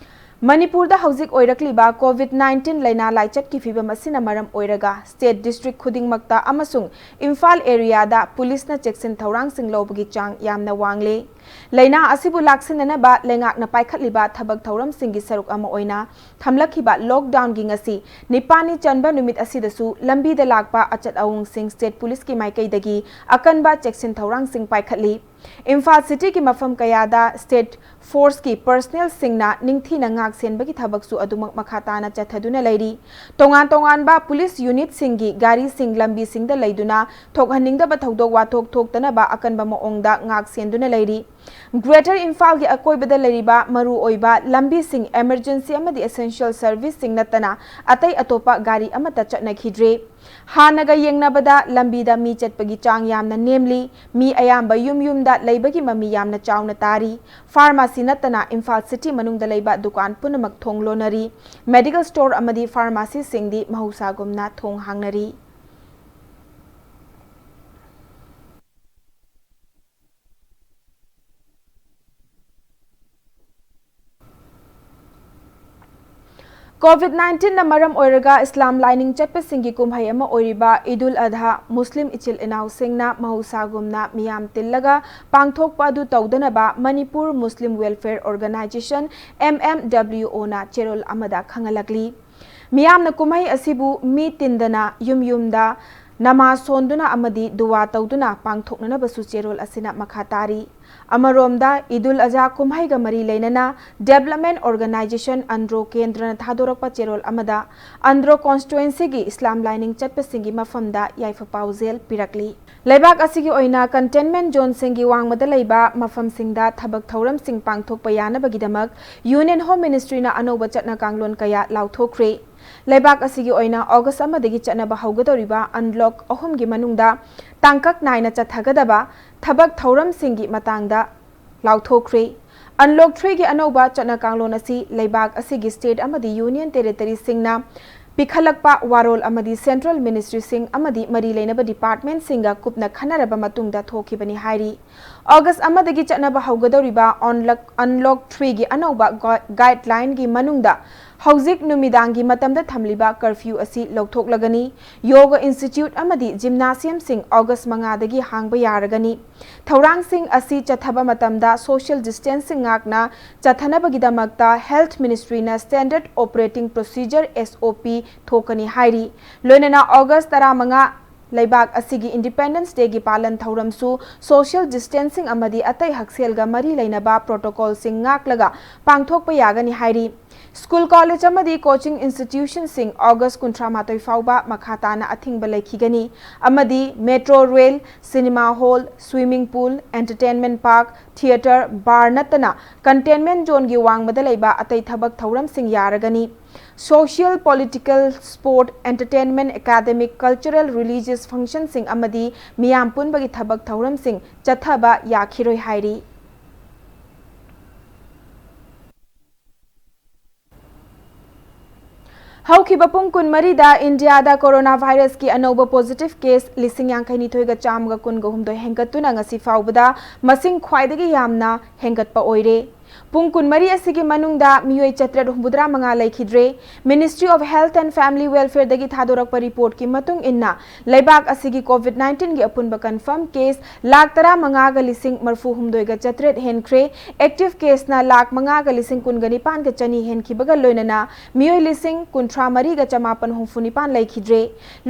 ꯃꯅꯤꯄꯨꯔꯗ ꯍꯧꯖꯤꯛ ꯑꯣꯏꯔꯛꯂꯤꯕ COVID nineteen ꯂꯥꯏꯅꯥ ꯂꯥꯏꯆꯠꯀꯤ ꯐꯤꯕꯝ ꯑꯁꯤꯅ ꯃꯔꯝ ꯑꯣꯏꯔꯒ state district ꯈꯨꯗꯤꯡꯃꯛꯇ ꯑꯃꯁꯨꯡ ꯏꯝꯐꯥꯜ area ꯗ ꯄꯨꯂꯤꯁꯅ ꯆꯦꯛꯁꯤꯟ ꯊꯧꯔꯥꯡꯁꯤꯡ ꯂꯧꯕꯒꯤ ꯆꯥꯡ ꯌꯥꯝꯅ ꯋꯥꯡꯂꯦ꯫ ꯂꯥꯏꯅꯥ ꯑꯁꯤꯕꯨ ꯂꯥꯛꯁꯤꯟꯅꯅꯕ ꯂꯩꯉꯥꯛꯅ ꯄꯥꯏꯈꯠꯂꯤꯕ ꯊꯕꯛ ꯊꯧꯔꯝꯁꯤꯡꯒꯤ ꯁꯔꯨꯛ ꯑꯃ ꯑꯣꯏꯅ ꯊꯝꯂꯛꯈꯤꯕ lockdown ꯒꯤ ꯉꯁꯤ ꯅꯤꯄꯥꯜꯅꯤ ꯆꯟꯕ ꯅꯨꯃꯤꯠ ꯑꯁꯤꯗꯁꯨ ꯂꯝꯕꯤꯗ ꯂꯥꯛꯄ ꯑꯆꯠ ꯑꯋꯣꯡꯁꯤꯡ state ꯄꯨꯂꯤꯁꯀꯤ ꯃꯥꯏꯀꯩꯗꯒꯤ ꯑꯀꯟꯕ ꯆꯦꯛꯁꯤꯟ ꯊꯧꯔꯥꯡꯁꯤꯡ ꯄꯥꯏꯈꯠꯂꯤ꯫ ꯏꯝꯐꯥꯜ city ꯒꯤ ꯃꯐꯝ ꯀꯌꯥꯗ state force ꯀꯤ personnel ꯁꯤꯡꯅ ꯅꯤꯡꯊꯤꯅ ꯉꯥꯛ ꯁꯦꯟꯕꯒꯤ ꯊꯕꯛꯁꯨ ꯑꯗꯨꯃꯛ ꯃꯈꯥ ꯇꯥꯅ ꯆꯠꯊꯗꯨꯅ ꯂꯩꯔꯤ꯫ ꯇꯣꯉꯥꯟ ꯇꯣꯉꯥꯟꯕ ꯄꯨꯂꯤꯁ unit ꯁꯤꯡꯒꯤ ꯒꯥꯔꯤꯁꯤꯡ ꯂꯝꯕꯤꯁꯤꯡꯗ ꯂꯩꯗꯨꯅ ꯊꯣꯛꯍꯟꯅꯤꯡꯗꯕ ꯊꯧꯗꯣꯛ ꯋꯥꯊꯣꯛ ꯊꯣꯛꯇꯅꯕ ꯑꯀꯟꯕ ꯃꯑꯣꯡꯗ ꯉꯥꯛ ꯁꯦꯟꯗꯨꯅ ꯂꯩꯔꯤ꯫ Greater ꯏꯝꯐꯥꯜꯒꯤ ꯑꯀꯣꯏꯕꯗ ꯂꯩꯔꯤꯕ ꯃꯔꯨꯑꯣꯏꯕ ꯂꯝꯕꯤꯁꯤꯡ emergency ꯑꯃꯗꯤ essential service ꯁꯤꯡ ꯅꯠꯇꯅ ꯑꯇꯩ ꯑꯇꯣꯞꯄ ꯒꯥꯔꯤ ꯑꯃꯠꯇ ꯆꯠꯅꯈꯤꯗ꯭ꯔꯦ꯫ ꯍꯥꯟꯅꯒ ꯌꯦꯡꯅꯕꯗ ꯂꯝꯕꯤꯗ ꯃꯤ ꯆꯠꯄꯒꯤ ꯆꯥꯡ ꯌꯥꯝꯅ ꯅꯦꯝꯂꯤ꯫ ꯃꯤ ꯑꯌꯥꯝꯕ ꯌꯨꯝ ꯌꯨꯝꯗ ꯂꯩꯕꯒꯤ ꯃꯃꯤ ꯌꯥꯝꯅ ꯆꯥꯎꯅ ꯇꯥꯔꯤ꯫ Pharmacy ꯅꯠꯇꯅ ꯏꯝꯐꯥꯜ city ꯃꯅꯨꯡꯗ ꯂꯩꯕ ꯗꯨꯀꯥꯟ ꯄꯨꯝꯅꯃꯛ ꯊꯣꯡ ꯂꯣꯟꯅꯔꯤ꯫ Medical store ꯑꯃꯗꯤ pharmacy ꯁꯤꯡꯗꯤ ꯃꯍꯧꯁꯥꯒꯨꯝꯅ ꯊꯣꯡ ꯍꯥꯡꯅꯔꯤ꯫ COVID nineteen ꯅ ꯃꯔꯝ ꯑꯣꯏꯔꯒ ꯏꯁꯂꯥꯝ ꯂꯥꯏꯅꯤꯡ ꯆꯠꯄꯁꯤꯡꯒꯤ ꯀꯨꯝꯍꯩ ꯑꯃ ꯑꯣꯏꯔꯤꯕ ꯏꯗꯨꯜ ꯑꯙꯥ ꯃꯨꯁꯂꯤꯝ ꯏꯆꯤꯜ ꯏꯅꯥꯎꯁꯤꯡꯅ ꯃꯍꯧꯁꯥꯒꯨꯝꯅ ꯃꯤꯌꯥꯝ ꯇꯤꯜꯂꯒ ꯄꯥꯡꯊꯣꯛꯄ ꯑꯗꯨ ꯇꯧꯗꯅꯕ ꯃꯅꯤꯄꯨꯔ ꯃꯨꯁꯂꯤꯝ ꯋꯦꯜꯐꯦꯌꯔ ꯑꯣꯔꯒꯅꯥꯏꯖꯦꯁꯟ, MMWO, ꯅ ꯆꯦꯔꯣꯜ ꯑꯃꯗ ꯈꯪꯍꯜꯂꯛꯂꯤ꯫ ꯃꯤꯌꯥꯝꯅ ꯀꯨꯝꯍꯩ ꯑꯁꯤꯕꯨ ꯃꯤ ꯇꯤꯟꯗꯅ ꯌꯨꯝ ꯌꯨꯝꯗ ꯅꯃꯥꯖ ꯁꯣꯟꯗꯨꯅ ꯑꯃꯗꯤ ꯗꯨꯋꯥ ꯇꯧꯗꯨꯅ ꯄꯥꯡꯊꯣꯛꯅꯅꯕꯁꯨ ꯆꯦꯔꯣꯜ ꯑꯁꯤꯅ ꯃꯈꯥ ꯇꯥꯔꯤ꯫ ꯑꯃꯔꯣꯝꯗ, ꯏꯗꯨꯜ ꯑꯖꯥ ꯀꯨꯝꯍꯩꯒ ꯃꯔꯤ ꯂꯩꯅꯅ Development Organization ꯑꯟꯗ꯭ꯔꯣ ꯀꯦꯟꯗ꯭ꯔꯅ ꯊꯥꯗꯣꯔꯛꯄ ꯆꯦꯔꯣꯜ ꯑꯃꯗ ꯑꯟꯗ꯭ꯔꯣ constituency ꯒꯤ ꯏꯁꯂꯥꯝ ꯂꯥꯏꯅꯤꯡ ꯆꯠꯄꯁꯤꯡꯒꯤ ꯃꯐꯝꯗ ꯌꯥꯏꯐ ꯄꯥꯎꯖꯦꯜ ꯄꯤꯔꯛꯂꯤ꯫ ꯂꯩꯕꯥꯛ ꯑꯁꯤꯒꯤ ꯑꯣꯏꯅ containment zone ꯁꯤꯡꯒꯤ ꯋꯥꯡꯃꯗ ꯂꯩꯕ ꯃꯐꯝꯁꯤꯡꯗ ꯊꯕꯛ ꯊꯧꯔꯝꯁꯤꯡ ꯄꯥꯡꯊꯣꯛꯄ ꯌꯥꯅꯕꯒꯤꯗꯃꯛ Union Home Ministry ꯅ ꯑꯅꯧꯕ ꯆꯠꯅ ꯀꯥꯡꯂꯣꯟ ꯀꯌꯥ ꯂꯥꯎꯊꯣꯛꯈ꯭ꯔꯦ꯫ ꯂꯩꯕꯥꯛ ꯑꯁꯤꯒꯤ ꯑꯣꯏꯅ August ꯑꯃꯗꯒꯤ ꯆꯠꯅꯕ ꯍꯧꯒꯗꯧꯔꯤꯕ unlock ꯑꯍꯨꯝꯒꯤ ꯃꯅꯨꯡꯗ ꯇꯥꯡꯀꯛ ꯅꯥꯏꯅ ꯆꯠꯊꯒꯗꯕ ꯊꯕꯛ ꯊꯧꯔꯝꯁꯤꯡꯒꯤ ꯃꯇꯥꯡꯗ ꯂꯥꯎꯊꯣꯛꯈ꯭ꯔꯦ꯫ Unlock three ꯒꯤ ꯑꯅꯧꯕ ꯆꯠꯅ ꯀꯥꯡꯂꯣꯟ ꯑꯁꯤ ꯂꯩꯕꯥꯛ ꯑꯁꯤꯒꯤ state ꯑꯃꯗꯤ union territory ꯁꯤꯡꯅ ꯄꯤꯈꯠꯂꯛꯄ ꯋꯥꯔꯣꯜ ꯑꯃꯗꯤ central ministry ꯁꯤꯡ ꯑꯃꯗꯤ ꯃꯔꯤ ꯂꯩꯅꯕ department ꯁꯤꯡꯒ ꯀꯨꯞꯅ ꯈꯟꯅꯔꯕ ꯃꯇꯨꯡꯗ ꯊꯣꯛꯈꯤꯕꯅꯤ ꯍꯥꯏꯔꯤ꯫ ꯑꯣꯒꯁ ꯑꯃꯗꯒꯤ ꯆꯠꯅꯕ ꯍꯧꯒꯗꯧꯔꯤꯕ ꯑꯣꯟꯂꯛ-, ꯑꯟꯂꯣꯛ ꯊ꯭ꯔꯤꯒꯤ ꯑꯅꯧꯕ ꯒ-, ꯒꯥꯏꯗꯂꯥꯏꯟꯒꯤ ꯃꯅꯨꯡꯗ ꯍꯧꯖꯤꯛ ꯅꯨꯃꯤꯗꯥꯡꯒꯤ ꯃꯇꯝꯗ ꯊꯝꯂꯤꯕ ꯀꯔꯐ꯭ꯌꯨ ꯑꯁꯤ ꯂꯧꯊꯣꯛꯂꯒꯅꯤ꯫ ꯌꯣꯒ ꯏꯟꯁꯇꯤꯇ꯭ꯌꯨꯠ ꯑꯃꯗꯤ ꯖꯤꯝꯅꯥꯁꯤꯌꯝꯁꯤꯡ ꯑꯣꯒꯁ ꯃꯉꯥꯗꯒꯤ ꯍꯥꯡꯕ ꯌꯥꯔꯒꯅꯤ꯫ ꯊꯧꯔꯥꯡꯁꯤꯡ ꯑꯁꯤ ꯆꯠꯊꯕ ꯃꯇꯝꯗ ꯁꯣꯁꯤꯌꯦꯜ ꯗꯤꯁꯇꯦꯟꯁꯤꯡ ꯉꯥꯛꯅ ꯆꯠꯊꯅꯕꯒꯤꯗꯃꯛꯇ ꯍꯦꯜꯊ ꯃꯤꯅꯤꯁꯇ꯭ꯔꯤꯅ standard operating procedure, S O P, ꯊꯣꯛꯀꯅꯤ ꯍꯥꯏꯔꯤ꯫ ꯂꯣꯏꯅꯅ ꯑꯣꯒꯁ ꯇꯔꯥꯃꯉꯥ ꯂꯩꯕꯥꯛ ꯑꯁꯤꯒꯤ ꯏꯟꯗꯤꯄꯦꯟꯗꯦꯟꯁ ꯗꯦꯒꯤ ꯄꯥꯂꯟ ꯊꯧꯔꯝꯁꯨ ꯁꯣꯁꯤꯌꯦꯜ ꯗꯤꯁꯇꯦꯟꯁꯤꯡ ꯑꯃꯗꯤ ꯑꯇꯩ ꯍꯛꯁꯦꯜꯒ ꯃꯔꯤ ꯂꯩꯅꯕ ꯄ꯭ꯔꯣꯇꯣꯀꯣꯜꯁꯤꯡ ꯉꯥꯛꯂꯒ ꯄꯥꯡꯊꯣꯛꯄ ꯌꯥꯒꯅꯤ ꯍꯥꯏꯔꯤ꯫ ꯁ꯭ꯀꯨꯜ, ꯀꯣꯂꯦꯖ ꯑꯃꯗꯤ ꯀꯣꯆꯤꯡ ꯏꯟꯁꯇꯤꯇ꯭ꯌꯨꯁꯟꯁꯤꯡ ꯑꯣꯒꯁ ꯀꯨꯟꯊ꯭ꯔꯥ ꯃꯥꯊꯣꯏ ꯐꯥꯎꯕ ꯃꯈꯥ ꯇꯥꯅ ꯑꯊꯤꯡꯕ ꯂꯩꯈꯤꯒꯅꯤ ꯑꯃꯗꯤ metro rail, cinema hall, swimming pool, entertainment park, theatre, bar ꯅꯠꯇꯅ ꯀꯟꯇꯦꯟꯃꯦꯟ ꯖꯣꯟꯒꯤ ꯋꯥꯡꯃꯗ ꯂꯩꯕ ꯑꯇꯩ ꯊꯕꯛ ꯊꯧꯔꯝꯁꯤꯡ ꯌꯥꯔꯒꯅꯤ꯫ Social, political, sport, entertainment, academic, cultural, religious ꯐꯪꯁꯟꯁꯤꯡ ꯑꯃꯗꯤ ꯃꯤꯌꯥꯝ ꯄꯨꯟꯕꯒꯤ ꯊꯕꯛ ꯊꯧꯔꯝꯁꯤꯡ ꯆꯠꯊꯕ ꯌꯥꯈꯤꯔꯣꯏ ꯍꯥꯏꯔꯤ꯫ ꯍꯧꯈꯤꯕ ꯄꯨꯡ ꯀꯨꯟꯃꯔꯤꯗ ꯏꯟꯗꯤꯌꯥꯗ ꯀꯣꯔꯣꯅꯥ ꯚꯥꯏꯔꯁꯀꯤ ꯑꯅꯧꯕ ꯄꯣꯖꯤꯇꯤꯚ ꯀꯦꯁ ꯂꯤꯁꯤꯡ ꯌꯥꯡꯈꯩ ꯅꯤꯊꯣꯏꯒ ꯆꯥꯝꯃꯒ ꯀꯨꯟꯒ ꯍꯨꯝꯗꯣꯏ ꯍꯦꯟꯒꯠꯇꯨꯅ ꯉꯁꯤ ꯐꯥꯎꯕꯗ ꯃꯁꯤꯡ ꯈ꯭ꯋꯥꯏꯗꯒꯤ ꯌꯥꯝꯅ ꯍꯦꯟꯒꯠꯄ ꯑꯣꯏꯔꯦ꯫ ꯄꯨꯡ ꯀꯨꯟꯃꯔꯤ ꯑꯁꯤꯒꯤ ꯃꯅꯨꯡꯗ ꯃꯤꯑꯣꯏ ꯆꯥꯇ꯭ꯔꯦꯠ ꯍꯨꯝꯐꯨꯇꯔꯥ ꯃꯉꯥ ꯂꯩꯈꯤꯗ꯭ꯔꯦ꯫ Ministry of Health and Family Welfareꯗꯒꯤ ꯊꯥꯗꯣꯔꯛꯄ ꯔꯤꯄꯣꯔꯠꯀꯤ ꯃꯇꯨꯡ ꯏꯟꯅ, ꯂꯩꯕꯥꯛ ꯑꯁꯤꯒꯤ ꯀꯣꯚꯤꯗ ꯅꯥꯏꯟꯇꯤꯟꯒꯤ ꯑꯄꯨꯟꯕ ꯀꯟꯐꯔꯝ ꯀꯦꯁ ꯂꯥꯈ ꯇꯔꯥꯃꯉꯥꯒ ꯂꯤꯁꯤꯡ ꯃꯔꯐꯨ ꯍꯨꯝꯗꯣꯏꯒ ꯆꯥꯇ꯭ꯔꯦꯠ ꯍꯦꯟꯈ꯭ꯔꯦ꯫ ꯑꯦꯛꯇꯤꯚ ꯀꯦꯁꯅ ꯂꯥꯈ ꯃꯉꯥꯒ ꯂꯤꯁꯤꯡ ꯀꯨꯟꯒ ꯅꯤꯄꯥꯟꯒ ꯆꯅꯤ ꯍꯦꯟꯈꯤꯕꯒ ꯂꯣꯏꯅꯅ ꯃꯤꯑꯣꯏ ꯂꯤꯁꯤꯡ ꯀꯨꯟꯊ꯭ꯔꯥ ꯃꯔꯤꯒ ꯆꯃꯥꯄꯟ ꯍꯨꯝꯐꯨ ꯅꯤꯄꯥꯟ ꯂꯩꯈꯤꯗ꯭ꯔꯦ꯫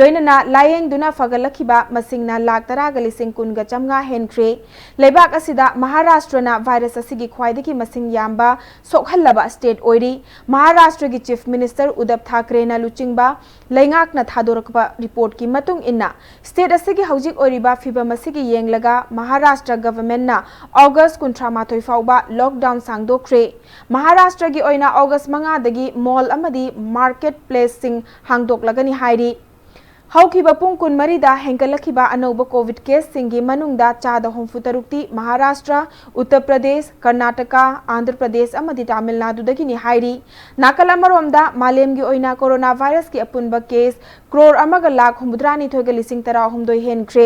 ꯂꯣꯏꯅꯅ ꯂꯥꯌꯦꯡꯗꯨꯅ ꯐꯒꯠꯂꯛꯈꯤꯕ ꯃꯁꯤꯡꯅ ꯂꯥꯈ ꯇꯔꯥꯒ ꯂꯤꯁꯤꯡ ꯀꯨꯟꯒ ꯆꯥꯝꯃꯉꯥ ꯍꯦꯟꯈ꯭ꯔꯦ꯫ ꯂꯩꯕꯥꯛ ꯑꯁꯤꯗ ꯃꯍꯥꯔꯥꯁꯇ꯭ꯔꯅ ꯚꯥꯏꯔꯁ ꯑꯁꯤꯒꯤ ꯈ꯭ꯋꯥꯏꯗꯒꯤ ꯃꯁꯤꯡ ꯌꯥꯝꯕ ꯁꯣꯛꯍꯜꯂꯕ ꯁ꯭ꯇꯦꯠ ꯑꯣꯏꯔꯤ꯫ ꯃꯍꯥꯔꯥꯁꯇ꯭ꯔꯒꯤ ꯆꯤꯐ ꯃꯤꯅꯤꯁꯇꯔ ꯎꯗꯕ ꯊꯥꯀ꯭ꯔꯦꯅ ꯂꯨꯆꯤꯡꯕ ꯂꯩꯉꯥꯛꯅ ꯊꯥꯗꯣꯔꯛꯄ ꯔꯤꯄꯣꯔꯠꯀꯤ ꯃꯇꯨꯡ ꯏꯟꯅ, ꯁ꯭ꯇꯦꯠ ꯑꯁꯤꯒꯤ ꯍꯧꯖꯤꯛ ꯑꯣꯏꯔꯤꯕ ꯐꯤꯚꯝ ꯑꯁꯤꯒꯤ ꯌꯦꯡꯂꯒ ꯃꯍꯥꯔꯥꯁꯇ꯭ꯔ ꯒꯚꯔꯟꯃꯦꯟꯠꯅ ꯑꯣꯒꯁ ꯀꯨꯟꯊ꯭ꯔꯥ ꯃꯥꯊꯣꯏ ꯐꯥꯎꯕ ꯂꯣꯛꯗꯥꯎꯟ ꯁꯥꯡꯗꯣꯛꯈ꯭ꯔꯦ꯫ ꯃꯍꯥꯔꯥꯁꯇ꯭ꯔꯒꯤ ꯑꯣꯏꯅ ꯑꯣꯒꯁ ꯃꯉꯥꯗꯒꯤ ꯃꯣꯜ ꯑꯃꯗꯤ ꯃꯥꯔꯀꯦꯠ ꯄ꯭ꯂꯦꯁꯁꯤꯡ ꯍꯥꯡꯗꯣꯛꯂꯒꯅꯤ ꯍꯥꯏꯔꯤ꯫ ꯍꯧꯈꯤꯕ ꯄꯨꯡ ꯀꯨꯟꯃꯔꯤꯗ ꯍꯦꯟꯒꯠꯂꯛꯈꯤꯕ ꯑꯅꯧꯕ ꯀꯣꯚꯤꯗ ꯀꯦꯁꯁꯤꯡꯒꯤ ꯃꯅꯨꯡꯗ ꯆꯥꯗ ꯍꯨꯝꯐꯨ ꯇꯔꯨꯛꯇꯤ ꯃꯍꯥꯔꯥꯁꯇ꯭ꯔ, ꯎꯠꯇꯔ ꯄ꯭ꯔꯗꯦꯁ, ꯀꯔꯅꯥꯇꯀꯥ, ꯑꯟꯙ꯭ꯔ ꯄ꯭ꯔꯗꯦꯁ ꯑꯃꯗꯤ ꯇꯥꯃꯤꯜ ꯅꯥꯗꯨꯗꯒꯤꯅꯤ ꯍꯥꯏꯔꯤ꯫ ꯅꯥꯀꯜ ꯑꯃꯔꯣꯝꯗ, ꯃꯥꯂꯦꯝꯒꯤ ꯑꯣꯏꯅ ꯀꯣꯔꯣꯅꯥ ꯚꯥꯏꯔꯁꯀꯤ ꯑꯄꯨꯟꯕ ꯀꯦꯁ ꯀ꯭ꯔꯣꯔ ꯑꯃꯒ ꯂꯥꯈ ꯍꯨꯝꯐꯨꯇꯔꯥꯅꯤꯊꯣꯏꯒ ꯂꯤꯁꯤꯡ ꯇꯔꯥꯍꯨꯝꯗꯣꯏ ꯍꯦꯟꯈ꯭ꯔꯦ꯫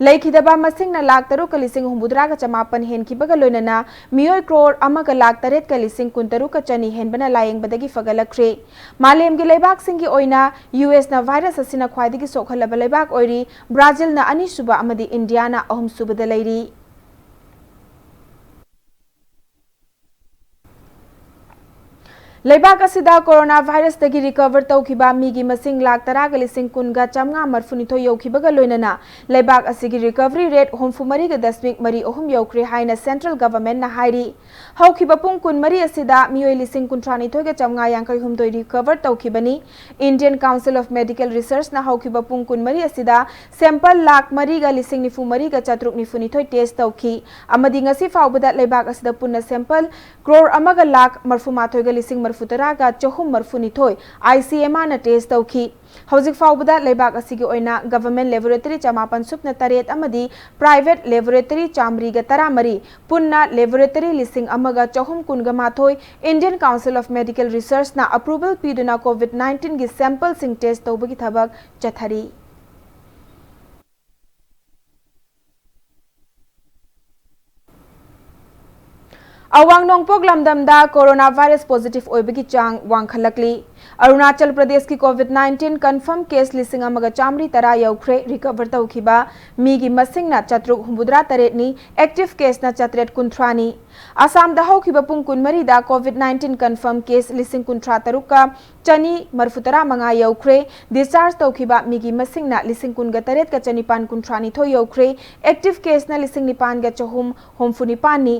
ꯂꯩꯈꯤꯗꯕ ꯃꯁꯤꯡꯅ ꯂꯥꯈ ꯇꯔꯨꯛꯀ ꯂꯤꯁꯤꯡ ꯍꯨꯝꯐꯨꯇꯔꯥꯒ ꯆꯃꯥꯄꯟ ꯍꯦꯟꯈꯤꯕꯒ ꯂꯣꯏꯅꯅ ꯃꯤꯑꯣꯏ ꯀ꯭ꯔꯣꯔ ꯑꯃꯒ ꯂꯥꯈ ꯇꯔꯦꯠꯀ ꯂꯤꯁꯤꯡ ꯀꯨꯟꯇꯔꯨꯛꯀ ꯆꯅꯤ ꯍꯦꯟꯕꯅ ꯂꯥꯌꯦꯡꯕꯗꯒꯤ ꯐꯒꯠꯂꯛꯈ꯭ꯔꯦ꯫ ꯃꯥꯂꯦꯝꯒꯤ ꯂꯩꯕꯥꯛꯁꯤꯡꯒꯤ ꯑꯣꯏꯅ ꯌꯨ ꯑꯦꯁꯅ ꯚꯥꯏꯔꯁ ꯑꯁꯤꯅ ꯈ꯭ꯋꯥꯏꯗꯒꯤ ꯁꯣꯛꯍꯜꯂꯕ ꯂꯩꯕꯥꯛ ꯑꯣꯏꯔꯤ, ꯕ꯭ꯔꯥꯖꯤꯜꯅ ꯑꯅꯤꯁꯨꯕ ꯑꯃꯗꯤ ꯏꯟꯗꯤꯌꯥꯅ ꯑꯍꯨꯝꯁꯨꯕꯗ ꯂꯩꯔꯤ꯫ ꯂꯩꯕꯥꯛ ꯑꯁꯤꯗ ꯀꯣꯔꯣꯅꯥ ꯚꯥꯏꯔꯁꯇꯒꯤ ꯔꯤꯀꯚꯔ ꯇꯧꯈꯤꯕ ꯃꯤꯒꯤ ꯃꯁꯤꯡ ꯂꯥꯈ ꯇꯔꯥꯒ ꯂꯤꯁꯤꯡ ꯀꯨꯟꯒ ꯆꯥꯝꯃꯉꯥ ꯃꯔꯐꯨꯅꯤꯊꯣꯏ ꯌꯧꯈꯤꯕꯒ ꯂꯣꯏꯅꯅ ꯂꯩꯕꯥꯛ ꯑꯁꯤꯒꯤ ꯔꯤꯀꯚꯔꯤ ꯔꯦꯠ ꯍꯨꯝꯐꯨ ꯃꯔꯤꯒ ꯗꯁꯃꯤꯛ ꯃꯔꯤ ꯑꯍꯨꯝ ꯌꯧꯈ꯭ꯔꯦ ꯍꯥꯏꯅ ꯁꯦꯟꯇ꯭ꯔꯦꯜ ꯒꯚꯔꯟꯃꯦꯟꯠꯅ ꯍꯥꯏꯔꯤ꯫ ꯍꯧꯈꯤꯕ ꯄꯨꯡ ꯀꯨꯟꯃꯔꯤ ꯑꯁꯤꯗ ꯃꯤꯑꯣꯏ ꯂꯤꯁꯤꯡ ꯀꯨꯟꯊ꯭ꯔꯥꯅꯤꯊꯣꯏꯒ ꯆꯥꯝꯃꯉꯥ ꯌꯥꯡꯈꯩ ꯍꯨꯝꯗꯣꯏ ꯔꯤꯀꯚꯔ ꯇꯧꯈꯤꯕꯅꯤ꯫ Indian Council of Medical Researchꯅ ꯍꯧꯈꯤꯕ ꯄꯨꯡ ꯀꯨꯟꯃꯔꯤ ꯑꯁꯤꯗ ꯁꯦꯝꯄꯜ ꯂꯥꯈ ꯃꯔꯤꯒ ꯂꯤꯁꯤꯡ ꯅꯤꯐꯨ ꯃꯔꯤꯒ ꯆꯥꯇ꯭ꯔꯨꯛ ꯅꯤꯐꯨꯅꯤꯊꯣꯏ ꯇꯦꯁ ꯇꯧꯈꯤ ꯑꯃꯗꯤ ꯉꯁꯤ ꯐꯥꯎꯕꯗ ꯂꯩꯕꯥꯛ ꯑꯁꯤꯗ ꯄꯨꯟꯅ ꯁꯦꯝꯄꯜ ꯀ꯭ꯔꯣꯔ ꯑꯃꯒ ꯂꯥꯈ ꯃꯔꯐꯨꯃꯥꯊꯣꯏꯒ ꯂꯤꯁꯤꯡ ꯃꯔꯐꯨꯇꯔꯥꯒ ꯆꯍꯨꯝ ꯃꯔꯐꯨꯅꯤꯊꯣꯏ ICMRꯅ ꯇꯦꯁ ꯇꯧꯈꯤ꯫ ꯍꯧꯖꯤꯛ ꯐꯥꯎꯕꯗ ꯂꯩꯕꯥꯛ ꯑꯁꯤꯒꯤ ꯑꯣꯏꯅ ꯒꯚꯔꯟꯃꯦꯟꯠ ꯂꯦꯕꯣꯔꯦꯇꯔꯤ ꯆꯃꯥꯄꯟ ꯁꯨꯞꯅ ꯇꯔꯦꯠ ꯑꯃꯗꯤ ꯄ꯭ꯔꯥꯏꯚꯦꯠ ꯂꯦꯕꯣꯔꯦꯇꯔꯤ ꯆꯥꯃꯔꯤꯒ ꯇꯔꯥꯃꯔꯤ, ꯄꯨꯟꯅ ꯂꯦꯕꯣꯔꯦꯇꯔꯤ ꯂꯤꯁꯤꯡ ꯑꯃꯒ ꯆꯍꯨꯝ ꯀꯨꯟꯒ ꯃꯥꯊꯣꯏ Indian Council of Medical Researchꯅ ꯑꯦꯄ꯭ꯔꯨꯚꯦꯜ ꯄꯤꯗꯨꯅ ꯀꯣꯚꯤꯗ ꯅꯥꯏꯟꯇꯤꯟꯒꯤ ꯁꯦꯝꯄꯜꯁꯤꯡ ꯇꯦꯁ ꯇꯧꯕꯒꯤ ꯊꯕꯛ ꯆꯠꯊꯔꯤ꯫ ꯑꯋꯥꯡ ꯅꯣꯡꯄꯣꯛ ꯂꯝꯗꯝꯗ ꯀꯣꯔꯣꯅꯥ ꯚꯥꯏꯔꯁ ꯄꯣꯖꯤꯇꯤꯚ ꯑꯣꯏꯕꯒꯤ ꯆꯥꯡ ꯋꯥꯡꯈꯠꯂꯛꯂꯤ꯫ ꯑꯔꯨꯅꯥꯆꯜ ꯄ꯭ꯔꯗꯦꯁꯀꯤ ꯀꯣꯚꯤꯗ ꯅꯥꯏꯟꯇꯤꯟ ꯀꯟꯐꯥꯔꯝ ꯀꯦꯁ ꯂꯤꯁꯤꯡ ꯑꯃꯒ ꯆꯥꯃꯔꯤ ꯇꯔꯥ ꯌꯧꯈ꯭ꯔꯦ꯫ ꯔꯤꯀꯚꯔ ꯇꯧꯈꯤꯕ ꯃꯤꯒꯤ ꯃꯁꯤꯡꯅ ꯆꯥꯇ꯭ꯔꯨꯛ ꯍꯨꯝꯐꯨꯇꯔꯥ ꯇꯔꯦꯠꯅꯤ꯫ ꯑꯦꯛꯇꯤꯚ ꯀꯦꯁꯅ ꯆꯥꯇ꯭ꯔꯦꯠ ꯀꯨꯟꯊ꯭ꯔꯥꯅꯤ꯫ ꯑꯁꯥꯝꯗ ꯍꯧꯈꯤꯕ ꯄꯨꯡ ꯀꯨꯟꯃꯔꯤꯗ ꯀꯣꯚꯤꯗ ꯅꯥꯏꯟꯇꯤꯟ ꯀꯟꯐꯥꯔꯝ ꯀꯦꯁ ꯂꯤꯁꯤꯡ ꯀꯨꯟꯊ꯭ꯔꯥ ꯇꯔꯨꯛꯀ ꯆꯅꯤ ꯃꯔꯐꯨꯇꯔꯥ ꯃꯉꯥ ꯌꯧꯈ꯭ꯔꯦ꯫ ꯗꯤꯁꯆꯥꯔꯖ ꯇꯧꯈꯤꯕ ꯃꯤꯒꯤ ꯃꯁꯤꯡꯅ ꯂꯤꯁꯤꯡ ꯀꯨꯟꯒ ꯇꯔꯦꯠꯀ ꯆꯅꯤꯄꯥꯟ ꯀꯨꯟꯊ꯭ꯔꯥꯅꯤꯊꯣꯏ ꯌꯧꯈ꯭ꯔꯦ꯫ ꯑꯦꯛꯇꯤꯚ ꯀꯦꯁꯅ ꯂꯤꯁꯤꯡ ꯅꯤꯄꯥꯟꯒ ꯆꯍꯨꯝ ꯍꯨꯝꯐꯨꯅꯤꯄꯥꯟꯅꯤ꯫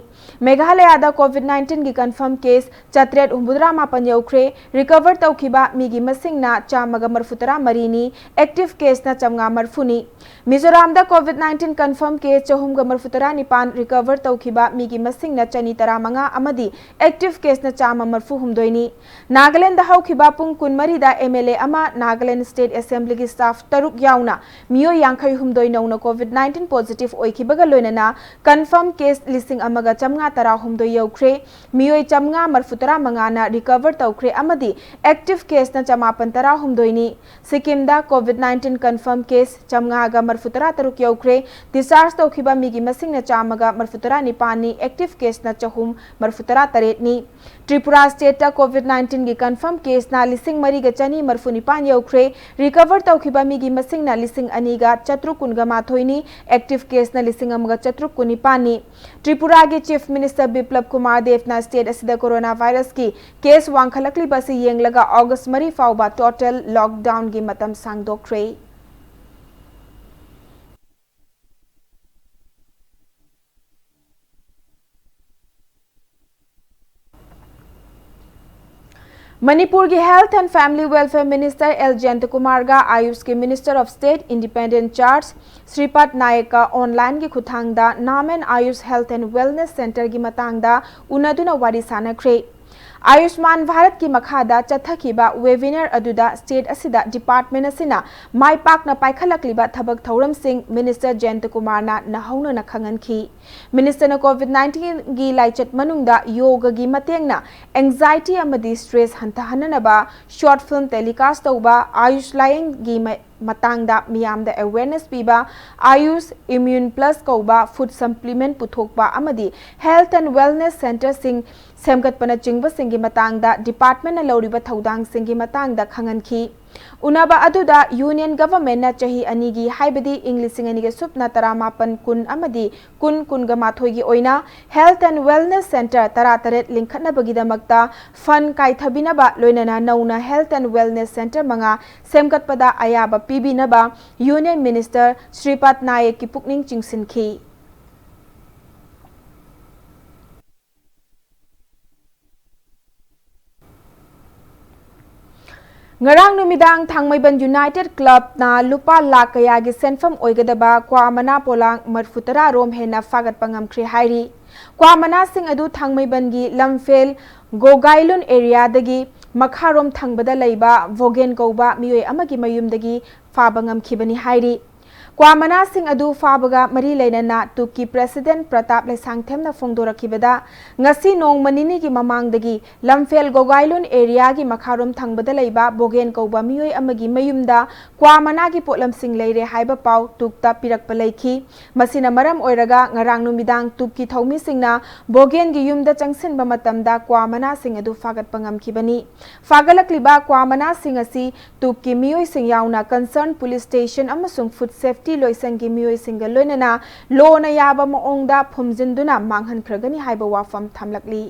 ꯃꯦꯘꯥꯂꯌꯥꯗ ꯀꯣꯚꯤꯗ ꯅꯥꯏꯟꯇꯤꯟꯒꯤ ꯀꯟꯐꯥꯔꯝ ꯀꯦꯁ ꯆꯥꯇ꯭ꯔꯦꯠ ꯍꯨꯝꯐꯨꯇꯔꯥ ꯃꯥꯄꯟ ꯌꯧꯈ꯭ꯔꯦ꯫ ꯔꯤꯀꯚꯔ ꯇꯧꯈꯤꯕ ꯃꯤꯒꯤ ꯃꯁꯤꯡꯅ ꯆꯥꯝꯃꯒ ꯃꯔꯐꯨꯇꯔꯥ ꯃꯔꯤꯅꯤ꯫ ꯑꯦꯛꯇꯤꯚ ꯀꯦꯁꯅ ꯆꯥꯝꯃꯉꯥ ꯃꯔꯐꯨꯅꯤ꯫ ꯃꯤꯖꯣꯔꯥꯝꯗ ꯀꯣꯚꯤꯗ ꯅꯥꯏꯟꯇꯤꯟ ꯀꯟꯐꯥꯔꯝ ꯀꯦꯁ ꯆꯍꯨꯝꯒ ꯃꯔꯐꯨꯇꯔꯥ ꯅꯤꯄꯥꯟ, ꯔꯤꯀꯚꯔ ꯇꯧꯈꯤꯕ ꯃꯤꯒꯤ ꯃꯁꯤꯡꯅ ꯆꯅꯤ ꯇꯔꯥꯃꯉꯥ ꯑꯃꯗꯤ ꯑꯦꯛꯇꯤꯚ ꯀꯦꯁꯅ ꯆꯥꯝꯃ ꯃꯔꯐꯨ ꯍꯨꯝꯗꯣꯏꯅꯤ꯫ ꯅꯥꯒꯥꯂꯦꯟꯗ ꯍꯧꯈꯤꯕ ꯄꯨꯡ ꯀꯨꯟꯃꯔꯤꯗ MLA ꯑꯃ, ꯅꯥꯒꯥꯂꯦꯟ ꯁ꯭ꯇꯦꯠ ꯑꯦꯁꯦꯝꯕ꯭ꯂꯤꯒꯤ ꯁ꯭ꯇꯥꯐ ꯇꯔꯨꯛ ꯌꯥꯎꯅ ꯃꯤꯑꯣꯏ ꯌꯥꯡꯈꯩ ꯍꯨꯝꯗꯣꯏ ꯅꯧꯅ ꯀꯣꯚꯤꯗ ꯅꯥꯏꯟꯇꯤꯟ ꯄꯣꯖꯤꯇꯤꯚ ꯑꯣꯏꯈꯤꯕꯒ ꯂꯣꯏꯅꯅ ꯀꯟꯐꯥꯔꯝ ꯀꯦꯁ ꯂꯤꯁꯤꯡ ꯑꯃꯒ ꯆꯥꯝꯃꯉꯥ ꯇꯔꯥꯍꯨꯝꯗꯣꯏ ꯌꯧꯈ꯭ꯔꯦ꯫ ꯃꯤꯑꯣꯏ ꯆꯥꯝꯃꯉꯥ ꯃꯔꯐꯨꯇꯔꯥ ꯃꯉꯥꯅ ꯔꯤꯀꯚꯔ ꯇꯧꯈ꯭ꯔꯦ ꯑꯃꯗꯤ ꯑꯦꯛ-, Active caseꯅ ꯆꯃꯥꯄꯟ ꯇꯔꯥꯍꯨꯝꯗꯣꯏꯅꯤ꯫ ꯁꯤꯛꯀꯤꯝꯗ COVID nineteen confirm case ꯆꯥꯝꯃꯉꯥꯒ ꯃꯔꯤꯐꯨ ꯇꯔꯥ ꯇꯔꯨꯛ ꯌꯧꯈ꯭ꯔꯦ꯫ Discharge ꯇꯧꯈꯤꯕ ꯃꯤꯒꯤ ꯃꯁꯤꯡꯅ ꯆꯥꯝꯃꯒ ꯃꯔꯤꯐꯨ ꯇꯔꯥ ꯅꯤꯄꯥꯟꯅꯤ꯫ Active caseꯅ ꯆꯍꯨꯝ ꯃꯔꯤꯐꯨ ꯇꯔꯥ ꯇꯔꯦꯠꯅꯤ꯫ ꯇ꯭ꯔꯤꯄꯨꯔꯥ stateꯇ COVID nineteenꯒꯤ confirm caseꯅ ꯂꯤꯁꯤꯡ ꯃꯔꯤꯒ ꯆꯅꯤ ꯃꯔꯤꯐꯨ ꯅꯤꯄꯥꯟ ꯌꯧꯈ꯭ꯔꯦ꯫ Recover ꯇꯧꯈꯤꯕ ꯃꯤꯒꯤ ꯃꯁꯤꯡꯅ ꯂꯤꯁꯤꯡ ꯑꯅꯤꯒ ꯆꯥꯇ꯭ꯔꯨꯛ ꯀꯨꯟꯒ ꯃꯥꯊꯣꯏꯅꯤ꯫ Active caseꯅ ꯂꯤꯁꯤꯡ ꯑꯃꯒ ꯆꯥꯇ꯭ꯔꯨꯛ ꯀꯨꯟꯅꯤꯄꯥꯟꯅꯤ꯫ ꯇ꯭ꯔꯤꯄꯨꯔꯥꯒꯤ Chief Minister ꯕꯤꯄ꯭ꯂꯕ ꯀꯨꯃꯥꯔ ꯗꯦꯕꯅ state ꯑꯁꯤꯗ coronavirusꯀꯤ case ꯋꯥꯡꯈꯠꯂꯛꯂꯤꯕ ꯑꯁꯤ ꯌꯦꯡꯂꯒ August ꯃꯔꯤ ꯐꯥꯎꯕ total lockdownꯒꯤ ꯃꯇꯝ ꯁꯥꯡꯗꯣꯛꯈ꯭ꯔꯦ꯫ ꯃꯅꯤꯄꯨꯔꯒꯤ Health and Family Welfare Minister L ꯖꯌꯟꯇꯀꯨꯃꯥꯔꯒ ꯑꯥꯌꯨꯁꯀꯤ Minister of State Independent Charge Shripad ꯅꯥꯌꯛꯀ onlineꯒꯤ ꯈꯨꯠꯊꯥꯡꯗ ꯅꯥꯃꯦꯟ ꯑꯥꯌꯨꯁ Health and Wellness Centreꯒꯤ ꯃꯇꯥꯡꯗ ꯎꯅꯗꯨꯅ ꯋꯥꯔꯤ ꯁꯥꯅꯈ꯭ꯔꯦ꯫ ꯑꯥꯌꯨꯁꯃꯥꯟ ꯚꯥꯔꯠꯀꯤ ꯃꯈꯥꯗ ꯆꯠꯊꯈꯤꯕ webinar ꯑꯗꯨꯗ state ꯑꯁꯤꯗ department ꯑꯁꯤꯅ ꯃꯥꯏ ꯄꯥꯛꯅ ꯄꯥꯏꯈꯠꯂꯛꯂꯤꯕ ꯊꯕꯛ ꯊꯧꯔꯝꯁꯤꯡ Minister ꯖꯌꯟꯇꯀꯨꯃꯥꯔꯅ ꯅꯧꯍꯧꯅꯅ ꯈꯪꯍꯟꯈꯤ꯫ Ministerꯅ COVID nineteenꯒꯤ ꯂꯥꯏꯆꯠ ꯃꯅꯨꯡꯗ ꯌꯣꯒꯒꯤ ꯃꯇꯦꯡꯅ anxiety ꯑꯃꯗꯤ stress ꯍꯟꯊꯍꯟꯅꯅꯕ short film telecast ꯇꯧꯕ, ꯑꯥꯌꯨꯁ ꯂꯥꯌꯦꯡꯒꯤ ꯃ-, ꯃꯇꯥꯡꯗ ꯃꯤꯌꯥꯝꯗ awareness ꯄꯤꯕ, ꯑꯥꯌꯨꯁ Immune Plus ꯀꯧꯕ food supplement ꯄꯨꯊꯣꯛꯄ ꯑꯃꯗꯤ Health and Wellness Centreꯁꯤꯡ ꯁꯦꯝꯒꯠꯄꯅꯆꯤꯡꯕꯁꯤꯡꯒꯤ ꯃꯇꯥꯡꯗ departmentꯅ ꯂꯧꯔꯤꯕ ꯊꯧꯗꯥꯡꯁꯤꯡꯒꯤ ꯃꯇꯥꯡꯗ ꯈꯪꯍꯟꯈꯤ꯫ ꯎꯅꯕ ꯑꯗꯨꯗ Union Governmentꯅ ꯆꯍꯤ ꯑꯅꯤꯒꯤ, ꯍꯥꯏꯕꯗꯤ ꯏꯪ ꯂꯤꯁꯤꯡ ꯑꯅꯤꯒ ꯁꯨꯞꯅ ꯇꯔꯥꯃꯥꯄꯟ ꯀꯨꯟ ꯑꯃꯗꯤ ꯀꯨꯟ ꯀꯨꯟꯒ ꯃꯥꯊꯣꯏꯒꯤ ꯑꯣꯏꯅ Health and Wellness Centre ꯇꯔꯥꯇꯔꯦꯠ ꯂꯤꯡꯈꯠꯅꯕꯒꯤꯗꯃꯛꯇ fund ꯀꯥꯏꯊꯕꯤꯅꯕ, ꯂꯣꯏꯅꯅ ꯅꯧꯅ Health and Wellness Centre ꯃꯉꯥ ꯁꯦꯝꯒꯠꯄꯗ ꯑꯌꯥꯕ ꯄꯤꯕꯤꯅꯕ Union Minister ꯁ꯭ꯔꯤꯄꯥꯗ ꯅꯥꯌꯛꯀꯤ ꯄꯨꯛꯅꯤꯡ ꯆꯤꯡꯁꯤꯟꯈꯤ꯫ ꯉꯔꯥꯡ ꯅꯨꯃꯤꯗꯥꯡ ꯊꯥꯡꯃꯩꯕꯟ United Clubꯅ ꯂꯨꯄꯥ ꯂꯥꯈ ꯀꯌꯥꯒꯤ ꯁꯦꯟꯐꯝ ꯑꯣꯏꯒꯗꯕ ꯀ꯭ꯋꯥ ꯃꯅꯥ ꯄꯣꯂꯥꯡ ꯃꯔꯤꯐꯨ ꯇꯔꯥ ꯔꯣꯝ ꯍꯦꯟꯅ ꯐꯥꯒꯠꯄ ꯉꯝꯈ꯭ꯔꯦ ꯍꯥꯏꯔꯤ꯫ ꯀ꯭ꯋꯥ ꯃꯅꯥꯁꯤꯡ ꯑꯗꯨ ꯊꯥꯡꯃꯩꯕꯟꯒꯤ ꯂꯝꯐꯦꯜ ꯒꯣꯒꯥꯏꯂꯨꯟ areaꯗꯒꯤ ꯃꯈꯥꯔꯣꯝ ꯊꯪꯕꯗ ꯂꯩꯕ ꯚꯣꯒꯦꯟ ꯀꯧꯕ ꯃꯤꯑꯣꯏ ꯑꯃꯒꯤ ꯃꯌꯨꯝꯗꯒꯤ ꯐꯥꯕ ꯉꯝꯈꯤꯕꯅꯤ ꯍꯥꯏꯔꯤ꯫ ꯀ꯭ꯋꯥ ꯃꯅꯥꯁꯤꯡ ꯑꯗꯨ ꯐꯥꯕꯒ ꯃꯔꯤ ꯂꯩꯅꯅ ꯇꯨꯛꯀꯤ ꯄ꯭ꯔꯦꯁꯤꯗꯦꯟꯠ ꯄ꯭ꯔꯇꯥꯞ ꯂꯩꯁꯥꯡꯊꯦꯝꯅ ꯐꯣꯡꯗꯣꯔꯛꯈꯤꯕꯗ, ꯉꯁꯤ ꯅꯣꯡꯃ ꯅꯤꯅꯤꯒꯤ ꯃꯃꯥꯡꯗꯒꯤ ꯂꯝꯐꯦꯜ ꯒꯣꯒꯥꯏꯂꯨꯟ ꯑꯦꯔꯤꯌꯥꯒꯤ ꯃꯈꯥꯔꯣꯝ ꯊꯪꯕꯗ ꯂꯩꯕ ꯕꯣꯒꯦꯟ ꯀꯧꯕ ꯃꯤꯑꯣꯏ ꯑꯃꯒꯤ ꯃꯌꯨꯝꯗ ꯀ꯭ꯋꯥ ꯃꯅꯥꯒꯤ ꯄꯣꯠꯂꯝꯁꯤꯡ ꯂꯩꯔꯦ ꯍꯥꯏꯕ ꯄꯥꯎ ꯇꯨꯛꯇ ꯄꯤꯔꯛꯄ ꯂꯩꯈꯤ꯫ ꯃꯁꯤꯅ ꯃꯔꯝ ꯑꯣꯏꯔꯒ ꯉꯔꯥꯡ ꯅꯨꯃꯤꯗꯥꯡ ꯇꯨꯛꯀꯤ ꯊꯧꯃꯤꯁꯤꯡꯅ ꯕꯣꯒꯦꯟꯒꯤ ꯌꯨꯝꯗ ꯆꯪꯁꯤꯟꯕ ꯃꯇꯝꯗ ꯀ꯭ꯋꯥ ꯃꯅꯥꯁꯤꯡ ꯑꯗꯨ ꯐꯥꯒꯠꯄ ꯉꯝꯈꯤꯕꯅꯤ꯫ ꯐꯥꯒꯠꯂꯛꯂꯤꯕ ꯀ꯭ꯋꯥ ꯃꯅꯥꯁꯤꯡ ꯑꯁꯤ ꯇꯨꯛꯀꯤ ꯃꯤꯑꯣꯏꯁꯤꯡ ꯌꯥꯎꯅ concerned police station ꯑꯃꯁꯨꯡ food safety ꯂꯣꯏꯁꯪꯒꯤ ꯃꯤꯑꯣꯏꯁꯤꯡꯒ ꯂꯣꯏꯅꯅ ꯂꯣꯅ ꯌꯥꯕ ꯃꯑꯣꯡꯗ ꯐꯨꯝꯖꯤꯟꯗꯨꯅ ꯃꯥꯡꯍꯟꯈ꯭ꯔꯒꯅꯤ ꯍꯥꯏꯕ ꯋꯥꯐꯝ ꯊꯝꯂꯛꯂꯤ꯫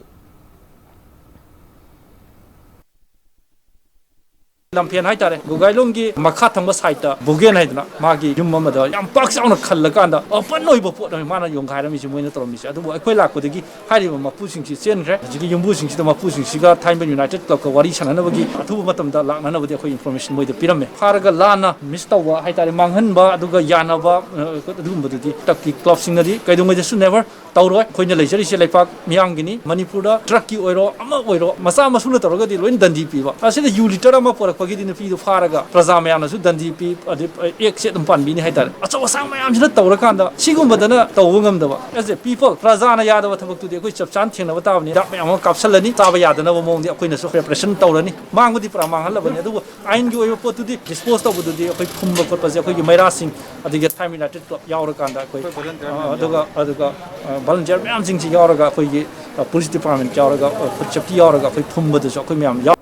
ꯂꯝꯐꯦꯟ ꯍꯥꯏꯇꯥꯔꯦ, ꯒꯣꯒꯥꯏꯂꯣꯡꯒꯤ ꯃꯈꯥ ꯊꯪꯕ ꯁꯥꯏꯠꯇ ꯕꯣꯒꯦꯟ ꯍꯥꯏꯗꯅ ꯃꯥꯒꯤ ꯌꯨꯝ ꯑꯃꯗ ꯌꯥꯝ ꯄꯥꯛ ꯆꯥꯎꯅ ꯈꯜꯂꯀꯥꯟꯗ open ꯑꯣꯏꯕ ꯄꯣꯠ ꯑꯃ ꯃꯥꯅ ꯌꯣꯟꯈꯥꯏꯔꯝꯃꯤꯁꯦ, ꯃꯣꯏꯅ ꯇꯧꯔꯝꯃꯤꯁꯦ꯫ ꯑꯗꯨꯕꯨ ꯑꯩꯈꯣꯏ ꯂꯥꯛꯄꯗꯒꯤ ꯍꯥꯏꯔꯤꯕ ꯃꯄꯨꯁꯤꯡꯁꯤ ꯆꯦꯟꯈ꯭ꯔꯦ꯫ ꯍꯧꯖꯤꯛꯀꯤ ꯌꯨꯝꯕꯨꯁꯤꯡꯁꯤꯗ, ꯃꯄꯨꯁꯤꯡꯁꯤꯒ ꯊꯥꯏꯅ United Club ꯀ ꯋꯥꯔꯤ ꯁꯥꯟꯅꯅꯕꯒꯤ, ꯑꯊꯨꯕ ꯃꯇꯝꯗ ꯂꯥꯛꯅꯅꯕꯗꯤ ꯑꯩꯈꯣꯏ information ꯃꯣꯏꯗ ꯄꯤꯔꯝꯃꯦ꯫ ꯐꯥꯔꯒ ꯂꯥꯟꯅ miss ꯇꯧꯕ ꯍꯥꯏꯇꯥꯔꯦ, ꯃꯥꯡꯍꯟꯕ, ꯑꯗꯨꯒ ꯌꯥꯅꯕ, ꯑ, ꯑꯗꯨꯒꯨꯝꯕꯗꯨꯗꯤ club ꯀꯤ club ꯁꯤꯡꯅꯗꯤ ꯀꯩꯗꯧꯉꯩꯗꯁꯨ never ꯇꯧꯔꯣꯏ꯫ ꯑꯩꯈꯣꯏꯅ ꯂꯩꯖꯔꯤꯁꯦ ꯂꯩꯄꯥꯛ ꯃꯤꯌꯥꯝꯒꯤꯅꯤ꯫ ꯃꯅꯤꯄꯨꯔꯗ drug ꯀꯤ ꯑꯣꯏꯔꯣ, ꯑꯃ ꯑꯣꯏꯔꯣ, ꯃꯆꯥ ꯃꯁꯨꯅ ꯇꯧꯔꯒꯗꯤ ꯂꯣꯏꯅ ꯗꯟꯗꯤ ꯄꯤꯕ꯫ ꯑꯁꯤꯗ ꯌꯨ litre ꯑꯃ ꯄꯨꯔꯛꯄꯒꯤꯗꯤ ꯅꯨꯄꯤꯗꯨ ꯐꯥꯔꯒ ꯄ꯭ꯔꯖꯥ ꯃꯌꯥꯝꯅꯁꯨ ꯗꯟꯗꯤ ꯄꯤ, ꯑꯗꯩ act ꯁꯦ ꯑꯗꯨꯝ ꯄꯥꯟꯕꯤꯅꯤ ꯍꯥꯏꯇꯥꯔꯦ꯫ ꯑꯆꯧ ꯑꯁꯥꯡ ꯃꯌꯥꯝꯁꯤꯅ ꯇꯧꯔꯀꯥꯟꯗ ꯁꯤꯒꯨꯝꯕꯗꯅ ꯇꯧꯕ ꯉꯝꯗꯕ꯫ As a people, ꯄ꯭ꯔꯖꯥꯅ ꯌꯥꯗꯕ ꯊꯕꯛꯇꯨꯗꯤ ꯑꯩꯈꯣꯏ ꯆꯞ ꯆꯥꯅ ꯊꯦꯡꯅꯕ ꯇꯥꯕꯅꯤ꯫ ꯍꯤꯗꯥꯛ ꯃꯌꯥꯝ ꯑꯃ ꯀꯥꯞꯁꯜꯂꯅꯤ꯫ ꯆꯥꯕ ꯌꯥꯗꯅꯕ ꯃꯑꯣꯡꯗꯤ ꯑꯩꯈꯣꯏꯅꯁꯨ repression ꯇꯧꯔꯅꯤ꯫ ꯃꯥꯡꯕꯗꯤ ꯄꯨꯔꯥ ꯃꯥꯡꯍꯜꯂꯕꯅꯤ꯫ ꯑꯗꯨꯕꯨ ꯑꯥꯏꯟꯒꯤ ꯑꯣꯏꯕ ꯄꯣꯠꯇꯨꯗꯤ dispose ꯇꯧꯕꯗꯨꯗꯤ ꯑꯩꯈꯣꯏ ꯐꯨꯝꯕ ꯈꯣꯠꯄꯁꯦ ꯑꯩꯈꯣꯏꯒꯤ ꯃꯩꯔꯥꯁꯤꯡ, ꯑꯗꯒꯤ ꯊꯥꯏꯃ United Club ꯌꯥꯎꯔꯀꯥꯟꯗ ꯑꯩꯈꯣꯏ, ꯑꯩꯈꯣꯏ volunteer ꯑ, ꯃꯌꯥꯝ ꯑꯗꯨꯒ, ꯌꯥꯎꯔꯒ꯫ ꯑꯗꯨꯒ, ꯑ, volunteer ꯃꯌꯥꯝꯁꯤꯡꯁꯤ ꯌꯥꯎꯔꯒ ꯑꯩꯈꯣꯏꯒꯤ, ꯑ, police department ꯌꯥꯎꯔꯒ, ꯑ, food safety ꯌꯥꯎꯔꯒ ꯑꯩꯈꯣꯏ ꯐꯨꯝꯕꯗꯁꯨ ꯑꯩꯈꯣꯏ ꯃꯌꯥꯝ ꯌꯥꯎ-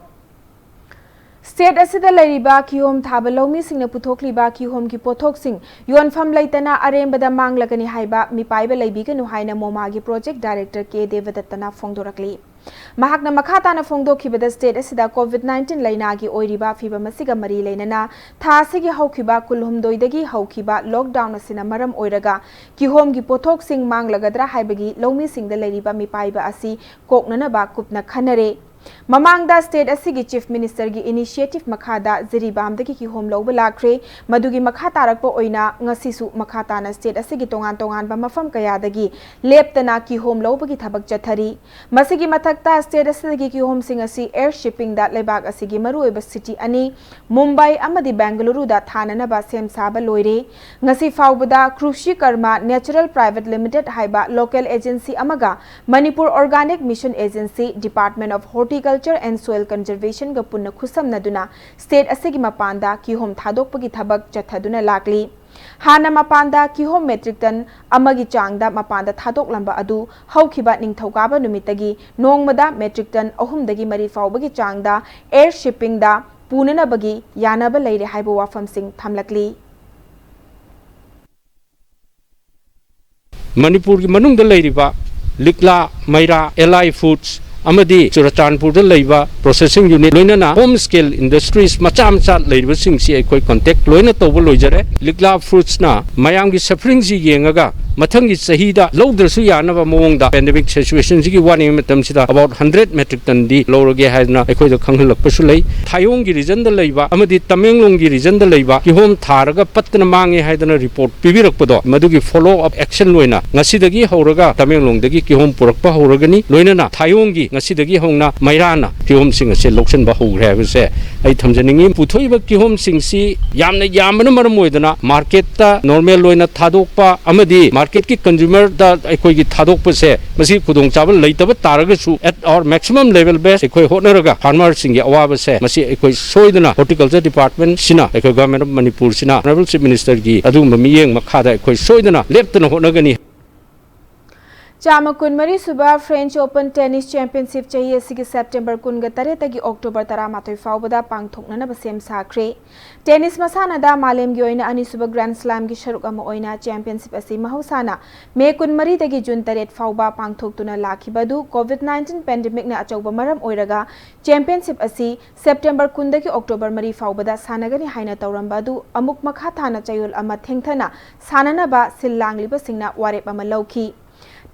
State ꯑꯁꯤꯗ ꯂꯩꯔꯤꯕ ꯀꯤꯍꯣꯝ ꯊꯥꯕ ꯂꯧꯃꯤꯁꯤꯡꯅ ꯄꯨꯊꯣꯛꯂꯤꯕ ꯀꯤꯍꯣꯝꯒꯤ ꯄꯣꯠꯊꯣꯛꯁꯤꯡ ꯌꯣꯟꯐꯝ ꯂꯩꯇꯅ ꯑꯔꯦꯝꯕꯗ ꯃꯥꯡꯂꯒꯅꯤ ꯍꯥꯏꯕ ꯃꯤꯄꯥꯏꯕ ꯂꯩꯕꯤꯒꯅꯨ ꯍꯥꯏꯅ ꯃꯣꯃꯥꯒꯤ project director ꯀꯦ ꯗꯦꯕꯗꯠꯇꯅ ꯐꯣꯡꯗꯣꯔꯛꯂꯤ꯫ ꯃꯍꯥꯛꯅ ꯃꯈꯥ ꯇꯥꯅ ꯐꯣꯡꯗꯣꯛꯈꯤꯕꯗ, state ꯑꯁꯤꯗ COVID nineteen ꯂꯩꯅꯥꯒꯤ ꯑꯣꯏꯔꯤꯕ ꯐꯤꯚꯝ ꯑꯁꯤꯒ ꯃꯔꯤ ꯂꯩꯅꯅ ꯊꯥ ꯑꯁꯤꯒꯤ ꯍꯧꯈꯤꯕ ꯀꯨꯟꯍꯨꯝꯗꯣꯏꯗꯒꯤ ꯍꯧꯈꯤꯕ lockdown ꯑꯁꯤꯅ ꯃꯔꯝ ꯑꯣꯏꯔꯒ ꯀꯤꯍꯣꯝꯒꯤ ꯄꯣꯠꯊꯣꯛꯁꯤꯡ ꯃꯥꯡꯂꯒꯗ꯭ꯔꯥ ꯍꯥꯏꯕꯒꯤ ꯂꯧꯃꯤꯁꯤꯡꯗ ꯂꯩꯔꯤꯕ ꯃꯤꯄꯥꯏꯕ ꯑꯁꯤ ꯀꯣꯛꯅꯅꯕ ꯀꯨꯞꯅ ꯈꯟꯅꯔꯦ꯫ ꯃꯃꯥꯡꯗ state ꯑꯁꯤꯒꯤ Chief Minister ꯒꯤ initiative ꯃꯈꯥꯗ ꯖꯤꯔꯤꯕꯥꯝꯗꯒꯤ ꯀꯤꯍꯣꯝ ꯂꯧꯕ ꯂꯥꯛꯈ꯭ꯔꯦ꯫ ꯃꯗꯨꯒꯤ ꯃꯈꯥ ꯇꯥꯔꯛꯄ ꯑꯣꯏꯅ ꯉꯁꯤꯁꯨ ꯃꯈꯥ ꯇꯥꯅ state ꯑꯁꯤꯒꯤ ꯇꯣꯉꯥꯟ ꯇꯣꯉꯥꯟꯕ ꯃꯐꯝ ꯀꯌꯥꯗꯒꯤ ꯂꯦꯞꯇꯅ ꯀꯤꯍꯣꯝ ꯂꯧꯕꯒꯤ ꯊꯕꯛ ꯆꯠꯊꯔꯤ꯫ ꯃꯁꯤꯒꯤ ꯃꯊꯛꯇ state ꯑꯁꯤꯗꯒꯤ ꯀꯤꯍꯣꯝꯁꯤꯡ ꯑꯁꯤ air shipping ꯗ ꯂꯩꯕꯥꯛ ꯑꯁꯤꯒꯤ ꯃꯔꯨꯑꯣꯏꯕ city ꯑꯅꯤ ꯃꯨꯝꯕꯥꯏ ꯑꯃꯗꯤ ꯕꯦꯡꯒꯂꯨꯔꯨꯗ ꯊꯥꯅꯅꯕ ꯁꯦꯝ ꯁꯥꯕ ꯂꯣꯏꯔꯦ꯫ ꯉꯁꯤ ꯐꯥꯎꯕꯗ ꯀ꯭ꯔꯨꯁꯤ ꯀꯔꯃ Natural Private Limited ꯍꯥꯏꯕ local agency ꯑꯃꯒ Manipur Organic Mission Agency, Department of Horticulture and Soil Conservation ꯒ ꯄꯨꯟꯅ ꯈꯨꯠꯁꯝꯅꯗꯨꯅ state ꯑꯁꯤꯒꯤ ꯃꯄꯥꯟꯗ ꯀꯤꯍꯣꯝ ꯊꯥꯗꯣꯛꯄꯒꯤ ꯊꯕꯛ ꯆꯠꯊꯗꯨꯅ ꯂꯥꯛꯂꯤ꯫ ꯍꯥꯟꯅ ꯃꯄꯥꯟꯗ ꯀꯤꯍꯣꯝ metric ton ꯑꯃꯒꯤ ꯆꯥꯡꯗ ꯃꯄꯥꯟꯗ ꯊꯥꯗꯣꯛꯂꯝꯕ ꯑꯗꯨ ꯍꯧꯈꯤꯕ ꯅꯤꯡꯊꯧꯀꯥꯕ ꯅꯨꯃꯤꯠꯇꯒꯤ ꯅꯣꯡꯃꯗ metric ton ꯑꯍꯨꯝꯗꯒꯤ ꯃꯔꯤ ꯐꯥꯎꯕꯒꯤ ꯆꯥꯡꯗ air shipping ꯗ ꯄꯨꯅꯅꯕꯒꯤ ꯌꯥꯅꯕ ꯂꯩꯔꯦ ꯍꯥꯏꯕ ꯋꯥꯐꯝꯁꯤꯡ ꯊꯝꯂꯛꯂꯤ꯫ ꯃꯅꯤꯄꯨꯔꯒꯤ ꯃꯅꯨꯡꯗ ꯂꯩꯔꯤꯕ ꯂꯤꯛꯂꯥ, ꯃꯩꯔꯥ, ꯑꯦꯜ ꯑꯥꯏ ꯐꯨꯗꯁ ꯑꯃꯗꯤ ꯆꯨꯔꯆꯥꯟꯄꯨꯔꯗ ꯂꯩꯕ processing unit, ꯂꯣꯏꯅꯅ home scale industries ꯃꯆꯥ ꯃꯆꯥ ꯂꯩꯔꯤꯕꯁꯤꯡꯁꯤ ꯑꯩꯈꯣꯏ contact ꯂꯣꯏꯅ ꯇꯧꯕ ꯂꯣꯏꯖꯔꯦ꯫ ꯂꯤꯛꯂꯥ ꯐꯨꯗꯁꯅ ꯃꯌꯥꯝꯒꯤ suffering ꯁꯤ ꯌꯦꯡꯉꯒ ꯃꯊꯪꯒꯤ ꯆꯍꯤꯗ ꯂꯧꯗ꯭ꯔꯁꯨ ꯌꯥꯅꯕ ꯃꯑꯣꯡꯗ pandemic situation ꯁꯤꯒꯤ ꯋꯥꯔꯤꯉꯩ ꯃꯇꯝꯁꯤꯗ about hundred metric ton ꯗꯤ ꯂꯧꯔꯒꯦ ꯍꯥꯏꯗꯅ ꯑꯩꯈꯣꯏꯗ ꯈꯪꯍꯜꯂꯛꯄꯁꯨ ꯂꯩ꯫ ꯊꯥꯌꯣꯡꯒꯤ region ꯗ ꯂꯩꯕ ꯑꯃꯗꯤ ꯇꯃꯦꯡꯂꯣꯡꯒꯤ region ꯗ ꯂꯩꯕ ꯀꯤꯍꯣꯝ ꯊꯥꯔꯒ ꯄꯠꯇꯅ ꯃꯥꯡꯉꯦ ꯍꯥꯏꯗꯅ report ꯄꯤꯕꯤꯔꯛꯄꯗꯣ, ꯃꯗꯨꯒꯤ follow up action ꯑꯣꯏꯅ ꯉꯁꯤꯗꯒꯤ ꯍꯧꯔꯒ ꯇꯃꯦꯡꯂꯣꯡꯗꯒꯤ ꯀꯤꯍꯣꯝ ꯄꯨꯔꯛꯄ ꯍꯧꯔꯒꯅꯤ꯫ ꯂꯣꯏꯅꯅ ꯊꯥꯌꯣꯡꯒꯤ ꯉꯁꯤꯗꯒꯤ ꯍꯧꯅ ꯃꯩꯔꯥꯅ ꯀꯤꯍꯣꯝꯁꯤꯡ ꯑꯁꯦ ꯂꯧꯁꯤꯟꯕ ꯍꯧꯈ꯭ꯔꯦ ꯍꯥꯏꯕꯁꯦ ꯑꯩ ꯊꯝꯖꯅꯤꯡꯉꯤ꯫ ꯄꯨꯊꯣꯛꯏꯕ ꯀꯤꯍꯣꯝꯁꯤꯡꯁꯤ ꯌꯥꯝꯅ ꯌꯥꯝꯕꯅ ꯃꯔꯝ ꯑꯣꯏꯗꯅ market ꯇ normal ꯑꯣꯏꯅ ꯊꯥꯗꯣꯛꯄ ꯑꯃꯗꯤ market ꯀꯤ consumer ꯗ ꯑꯩꯈꯣꯏꯒꯤ ꯊꯥꯗꯣꯛꯄꯁꯦ ꯃꯁꯤ ꯈꯨꯗꯣꯡꯆꯥꯕ ꯂꯩꯇꯕ ꯇꯥꯔꯒꯁꯨ at our maximum level best ꯑꯩꯈꯣꯏ ꯍꯣꯠꯅꯔꯒ farmer ꯁꯤꯡꯒꯤ ꯑꯋꯥꯕꯁꯦ ꯃꯁꯤ ꯑꯩꯈꯣꯏ ꯁꯣꯏꯗꯅ Horticulture Department ꯁꯤꯅ ꯑꯩꯈꯣꯏ Government of ꯃꯅꯤꯄꯨꯔ ꯁꯤꯅ Honourable Chief Minister ꯒꯤ ꯑꯗꯨꯒꯨꯝꯕ ꯃꯤꯠꯌꯦꯡ ꯃꯈꯥꯗ ꯑꯩꯈꯣꯏ ꯁꯣꯏꯗꯅ ꯂꯦꯞꯇꯅ ꯍꯣꯠꯅꯒꯅꯤ꯫ ꯆꯥꯝꯃ ꯀꯨꯟꯃꯔꯤ ꯁꯨꯕ French Open Tennis Championship ꯆꯍꯤ ꯑꯁꯤꯒꯤ September ꯀꯨꯟꯒ ꯇꯔꯦꯠꯇꯒꯤ October ꯇꯔꯥꯃꯥꯊꯣꯏ ꯐꯥꯎꯕꯗ ꯄꯥꯡꯊꯣꯛꯅꯅꯕ ꯁꯦꯝ ꯁꯥꯈ꯭ꯔꯦ꯫ Tennis ꯃꯁꯥꯟꯅꯗ ꯃꯥꯂꯦꯝꯒꯤ ꯑꯣꯏꯅ ꯑꯅꯤꯁꯨꯕ Grand Slam ꯒꯤ ꯁꯔꯨꯛ ꯑꯃ ꯑꯣꯏꯅ championship ꯑꯁꯤ ꯃꯍꯧꯁꯥꯅ May ꯀꯨꯟꯃꯔꯤꯗꯒꯤ June ꯇꯔꯦꯠ ꯐꯥꯎꯕ ꯄꯥꯡꯊꯣꯛꯇꯨꯅ ꯂꯥꯛꯈꯤꯕ ꯑꯗꯨ COVID nineteen pandemic ꯅ ꯑꯆꯧꯕ ꯃꯔꯝ ꯑꯣꯏꯔꯒ championship ꯑꯁꯤ September ꯀꯨꯟꯗꯒꯤ October ꯃꯔꯤ ꯐꯥꯎꯕꯗ ꯁꯥꯟꯅꯒꯅꯤ ꯍꯥꯏꯅ ꯇꯧꯔꯝꯕ ꯑꯗꯨ ꯑꯃꯨꯛ ꯃꯈꯥ ꯇꯥꯅ ꯆꯌꯣꯜ ꯑꯃ ꯊꯦꯡꯊꯅ ꯁꯥꯟꯅꯅꯕ ꯁꯤꯜ ꯂꯥꯡꯂꯤꯕꯁꯤꯡꯅ ꯋꯥꯔꯦꯞ ꯑꯃ ꯂꯧꯈꯤ꯫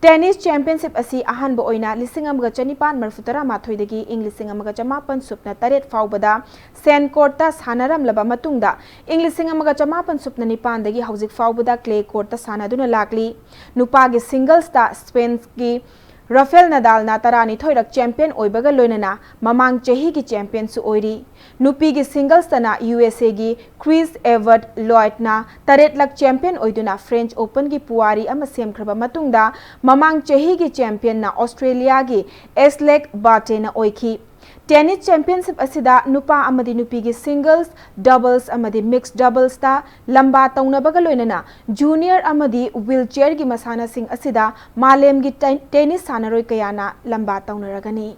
Tennis championship ꯑꯁꯤ ꯑꯍꯥꯟꯕ ꯑꯣꯏꯅ ꯂꯤꯁꯤꯡ ꯑꯃꯒ ꯆꯅꯤꯄꯥꯟ ꯃꯔꯤꯐꯨ ꯇꯔꯥ ꯃꯥꯊꯣꯏꯗꯒꯤ ꯏꯪ ꯂꯤꯁꯤꯡ ꯑꯃꯒ ꯆꯃꯥꯄꯟ ꯁꯨꯞꯅ ꯇꯔꯦꯠ ꯐꯥꯎꯕꯗ sand courtꯇ ꯁꯥꯟꯅꯔꯝꯂꯕ ꯃꯇꯨꯡꯗ, ꯏꯪ ꯂꯤꯁꯤꯡ ꯑꯃꯒ ꯆꯃꯥꯄꯟ ꯁꯨꯞꯅ ꯅꯤꯄꯥꯟꯗꯒꯤ ꯍꯧꯖꯤꯛ ꯐꯥꯎꯕꯗ clay courtꯇ ꯁꯥꯟꯅꯗꯨꯅ ꯂꯥꯛꯂꯤ꯫ ꯅꯨꯄꯥꯒꯤ singlesꯇ Spainꯒꯤ Rafael Nadalꯅ ꯇꯔꯥꯅꯤꯊꯣꯏꯔꯛ champion ꯑꯣꯏꯕꯒ ꯂꯣꯏꯅꯅ ꯃꯃꯥꯡ ꯆꯍꯤꯒꯤ championꯁꯨ ꯑꯣꯏꯔꯤ꯫ ꯅꯨꯄꯤꯒꯤ singlesꯇꯅ USAꯒꯤ Chris Evert Louisꯅ ꯇꯔꯦꯠꯂꯛ champion ꯑꯣꯏꯗꯨꯅ French Openꯒꯤ ꯄꯨꯋꯥꯔꯤ ꯑꯃ ꯁꯦꯝꯈ꯭ꯔꯕ ꯃꯇꯨꯡꯗ, ꯃꯃꯥꯡ ꯆꯍꯤꯒꯤ championꯅ Australiaꯒꯤ Ashleigh Bartyꯅ ꯑꯣꯏꯈꯤ꯫ Tennis championship ꯑꯁꯤꯗ ꯅꯨꯄꯥ ꯑꯃꯗꯤ ꯅꯨꯄꯤꯒꯤ singles, doubles ꯑꯃꯗꯤ mixed doublesꯇ ꯂꯝꯕꯥ ꯇꯧꯅꯕꯒ ꯂꯣꯏꯅꯅ junior ꯑꯃꯗꯤ wheelchairꯒꯤ ꯃꯁꯥꯟꯅꯁꯤꯡ ꯑꯁꯤꯗ ꯃꯥꯂꯦꯝꯒꯤ ꯇꯦ-, tennis ꯁꯥꯟꯅꯔꯣꯏ ꯀꯌꯥꯅ ꯂꯝꯕꯥ ꯇꯧꯅꯔꯒꯅꯤ꯫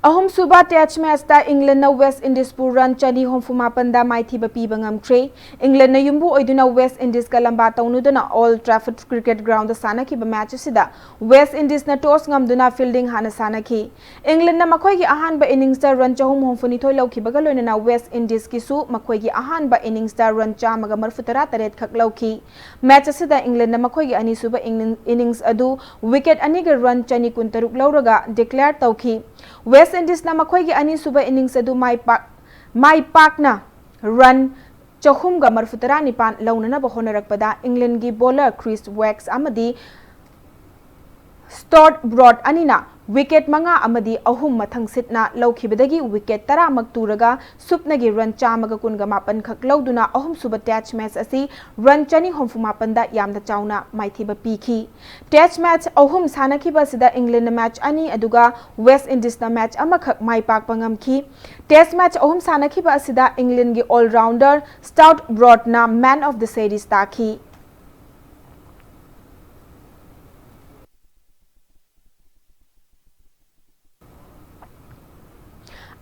ꯑꯍꯨꯝꯁꯨꯕ test matchꯇ Englandꯅ West Indiesꯄꯨ run ꯆꯅꯤ ꯍꯨꯝꯐꯨ ꯃꯥꯄꯟꯗ ꯃꯥꯏꯊꯤꯕ ꯄꯤꯕ ꯉꯝꯈ꯭ꯔꯦ꯫ Englandꯅ ꯌꯨꯝꯕꯨ ꯑꯣꯏꯗꯨꯅ West Indieska ꯂꯝꯕꯥ ꯇꯧꯅꯗꯨꯅ Old Trafford Cricket Groundꯗ ꯁꯥꯟꯅꯈꯤꯕ match ꯑꯁꯤꯗ West Indiesꯅ toss ꯉꯝꯗꯨꯅ fielding ꯍꯥꯟꯅ ꯁꯥꯟꯅꯈꯤ꯫ Englandꯅ ꯃꯈꯣꯏꯒꯤ ꯑꯍꯥꯟꯕ inningsꯇ run ꯆꯍꯨꯝ ꯍꯨꯝꯐꯨꯅꯤꯊꯣꯏ ꯂꯧꯈꯤꯕꯒ ꯂꯣꯏꯅꯅ West Indiesꯀꯤꯁꯨ ꯃꯈꯣꯏꯒꯤ ꯑꯍꯥꯟꯕ inningsꯇ run ꯆꯥꯝꯃꯒ ꯃꯔꯤꯐꯨ ꯇꯔꯥ ꯇꯔꯦꯠ ꯈꯛ ꯂꯧꯈꯤ꯫ Match ꯑꯁꯤꯗ Englandꯅ ꯃꯈꯣꯏꯒꯤ ꯑꯅꯤꯁꯨꯕ inning-, innings ꯑꯗꯨ wicket ꯑꯅꯤꯒ run ꯆꯅꯤ ꯀꯨꯟꯇꯔꯨꯛ ꯂꯧꯔꯒ declare ꯇꯧꯈꯤ꯫ West Indiesꯅ ꯃꯈꯣꯏꯒꯤ ꯑꯅꯤꯁꯨꯕ innings ꯑꯗꯨ ꯃꯥꯏ ꯄꯥꯛ-, ꯃꯥꯏ ꯄꯥꯛꯅ run ꯆꯍꯨꯝꯒ ꯃꯔꯤꯐꯨ ꯇꯔꯥ ꯅꯤꯄꯥꯟ ꯂꯧꯅꯅꯕ ꯍꯣꯠꯅꯔꯛꯄꯗ Englandꯒꯤ bowler Chris Woakes ꯑꯃꯗꯤ Stuart Broad ꯑꯅꯤꯅ wicket ꯃꯉꯥ ꯑꯃꯗꯤ ꯑꯍꯨꯝ ꯃꯊꯪ ꯁꯤꯠꯅ ꯂꯧꯈꯤꯕꯗꯒꯤ wicket ꯇꯔꯥꯃꯛ ꯇꯨꯔꯒ ꯁꯨꯞꯅꯒꯤ run ꯆꯥꯝꯃꯒ ꯀꯨꯟꯒ ꯃꯥꯄꯟ ꯈꯛ ꯂꯧꯗꯨꯅ ꯑꯍꯨꯝꯁꯨꯕ test match ꯑꯁꯤ run ꯆꯅꯤ ꯍꯨꯝꯐꯨ ꯃꯥꯄꯟꯗ ꯌꯥꯝꯅ ꯆꯥꯎꯅ ꯃꯥꯏꯊꯤꯕ ꯄꯤꯈꯤ꯫ Test match ꯑꯍꯨꯝ ꯁꯥꯟꯅꯈꯤꯕ ꯑꯁꯤꯗ Englandꯅ match ꯑꯅꯤ ꯑꯗꯨꯒ West Indiesꯅ match ꯑꯃꯈꯛ ꯃꯥꯏ ꯄꯥꯛꯄ ꯉꯝꯈꯤ꯫ Test match ꯑꯍꯨꯝ ꯁꯥꯟꯅꯈꯤꯕ ꯑꯁꯤꯗ Englandꯒꯤ all-rounder Stuart Broadꯅ Man of the Series ꯇꯥꯈꯤ꯫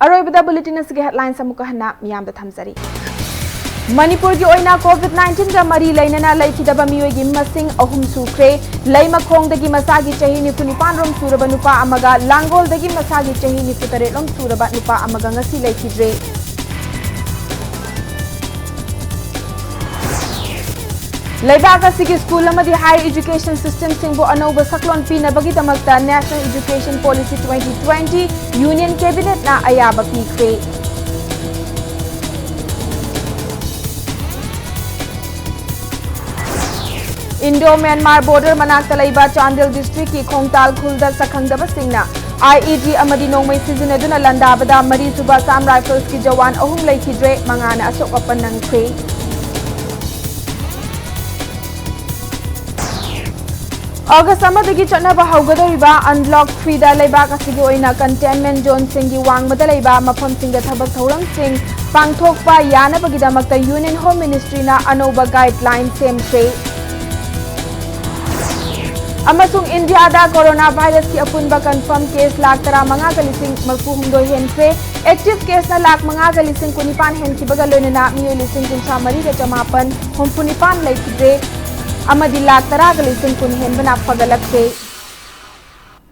ꯑꯔꯣꯏꯕꯗ bulletin ꯑꯁꯤꯒꯤ headlines ꯑꯃꯨꯛꯀ ꯍꯟꯅ ꯃꯤꯌꯥꯝꯗ ꯊꯝꯖꯔꯤ꯫ ꯃꯅꯤꯄꯨꯔꯒꯤ ꯑꯣꯏꯅ COVID nineteenꯒ ꯃꯔꯤ ꯂꯩꯅꯅ ꯂꯩꯈꯤꯗꯕ ꯃꯤꯑꯣꯏꯒꯤ ꯃꯁꯤꯡ ꯑꯍꯨꯝ ꯁꯨꯈ꯭ꯔꯦ꯫ ꯂꯩꯃꯈꯣꯡꯗꯒꯤ ꯃꯁꯥꯒꯤ ꯆꯍꯤ ꯅꯤꯐꯨ ꯅꯤꯄꯥꯟ ꯔꯣꯝ ꯁꯨꯔꯕ ꯅꯨꯄꯥ ꯑꯃꯒ ꯂꯥꯡꯒꯣꯜꯗꯒꯤ ꯃꯁꯥꯒꯤ ꯆꯍꯤ ꯅꯤꯐꯨ ꯇꯔꯦꯠ ꯂꯣꯝ ꯁꯨꯔꯕ ꯅꯨꯄꯥ ꯑꯃꯒ ꯉꯁꯤ ꯂꯩꯈꯤꯗ꯭ꯔꯦ꯫ ꯂꯩꯕꯥꯛ ꯑꯁꯤꯒꯤ ꯁ꯭ꯀꯨꯜ ꯑꯃꯗꯤ ꯍꯥꯌꯔ ꯏꯖꯨꯀꯦꯁꯟ ꯁꯤꯁꯇꯦꯝꯁꯤꯡꯕꯨ ꯑꯅꯧꯕ ꯁꯛꯂꯣꯟ ꯄꯤꯅꯕꯒꯤꯗꯃꯛꯇ National Education Policy twenty twenty Union Cabinetꯅ ꯑꯌꯥꯕ ꯄꯤꯈ꯭ꯔꯦ꯫ ꯏꯟꯗꯣ ꯃ꯭ꯌꯥꯟꯃꯥꯔ ꯕꯣꯔꯗꯔ ꯃꯅꯥꯛꯇ ꯂꯩꯕ ꯆꯥꯟꯗꯦꯜ ꯗꯤꯁꯇ꯭ꯔꯤꯛꯀꯤ ꯈꯣꯡꯇꯥꯜ ꯈꯨꯜꯗ ꯁꯛꯈꯪꯗꯕꯁꯤꯡꯅ IED ꯑꯃꯗꯤ ꯅꯣꯡꯃꯩ ꯁꯤꯖꯤꯟꯅꯗꯨꯅ ꯂꯥꯟꯗꯥꯕꯗ ꯃꯔꯤꯁꯨꯕ ꯑꯁꯥꯝ ꯔꯥꯏꯐꯜꯁꯀꯤ ꯖꯋꯥꯟ ꯑꯍꯨꯝ ꯂꯩꯈꯤꯗ꯭ꯔꯦ, ꯃꯉꯥꯅ ꯑꯁꯣꯛ ꯑꯄꯟ ꯅꯪꯈ꯭ꯔꯦ꯫ ꯑꯣꯒꯁ ꯑꯃꯗꯒꯤ ꯆꯠꯅꯕ ꯍꯧꯒꯗꯧꯔꯤꯕ Unlock threeꯗ ꯂꯩꯕꯥꯛ ꯑꯁꯤꯒꯤ ꯑꯣꯏꯅ containment zoneꯁꯤꯡꯒꯤ ꯋꯥꯡꯃꯗ ꯂꯩꯕ ꯃꯐꯝꯁꯤꯡꯗ ꯊꯕꯛ ꯊꯧꯔꯝꯁꯤꯡ ꯄꯥꯡꯊꯣꯛꯄ ꯌꯥꯅꯕꯒꯤꯗꯃꯛꯇ Union Home Ministryꯅ ꯑꯅꯧꯕ guideline ꯁꯦꯝꯈ꯭ꯔꯦ꯫ ꯑꯃꯁꯨꯡ ꯏꯟꯗꯤꯌꯥꯗ ꯀꯣꯔꯣꯅꯥ ꯚꯥꯏꯔꯁꯀꯤ ꯑꯄꯨꯟꯕ confirm case ꯂꯥꯈ ꯇꯔꯥꯃꯉꯥꯒ ꯂꯤꯁꯤꯡ ꯃꯔꯤꯐꯨꯍꯨꯝꯗꯣꯏ ꯍꯦꯟꯈ꯭ꯔꯦ꯫ Active caseꯅ ꯂꯥꯈ ꯃꯉꯥꯒ ꯂꯤꯁꯤꯡ ꯀꯨꯟꯅꯤꯄꯥꯟ ꯍꯦꯟꯈꯤꯕꯒ ꯂꯣꯏꯅꯅ ꯃꯤꯑꯣꯏ ꯂꯤꯁꯤꯡ ꯀꯨꯟꯊ꯭ꯔꯥ ꯃꯔꯤꯒ ꯆꯃꯥꯄꯟ ꯍꯨꯝꯐꯨꯅꯤꯄꯥꯟ ꯂꯩꯈꯤꯗ꯭ꯔꯦ ꯑꯃꯗꯤ ꯂꯥꯈ ꯇꯔꯥꯒ ꯂꯤꯁꯤꯡ ꯀꯨꯟ ꯍꯦꯟꯕꯅ ꯐꯒꯠꯂꯛꯈ꯭ꯔꯦ꯫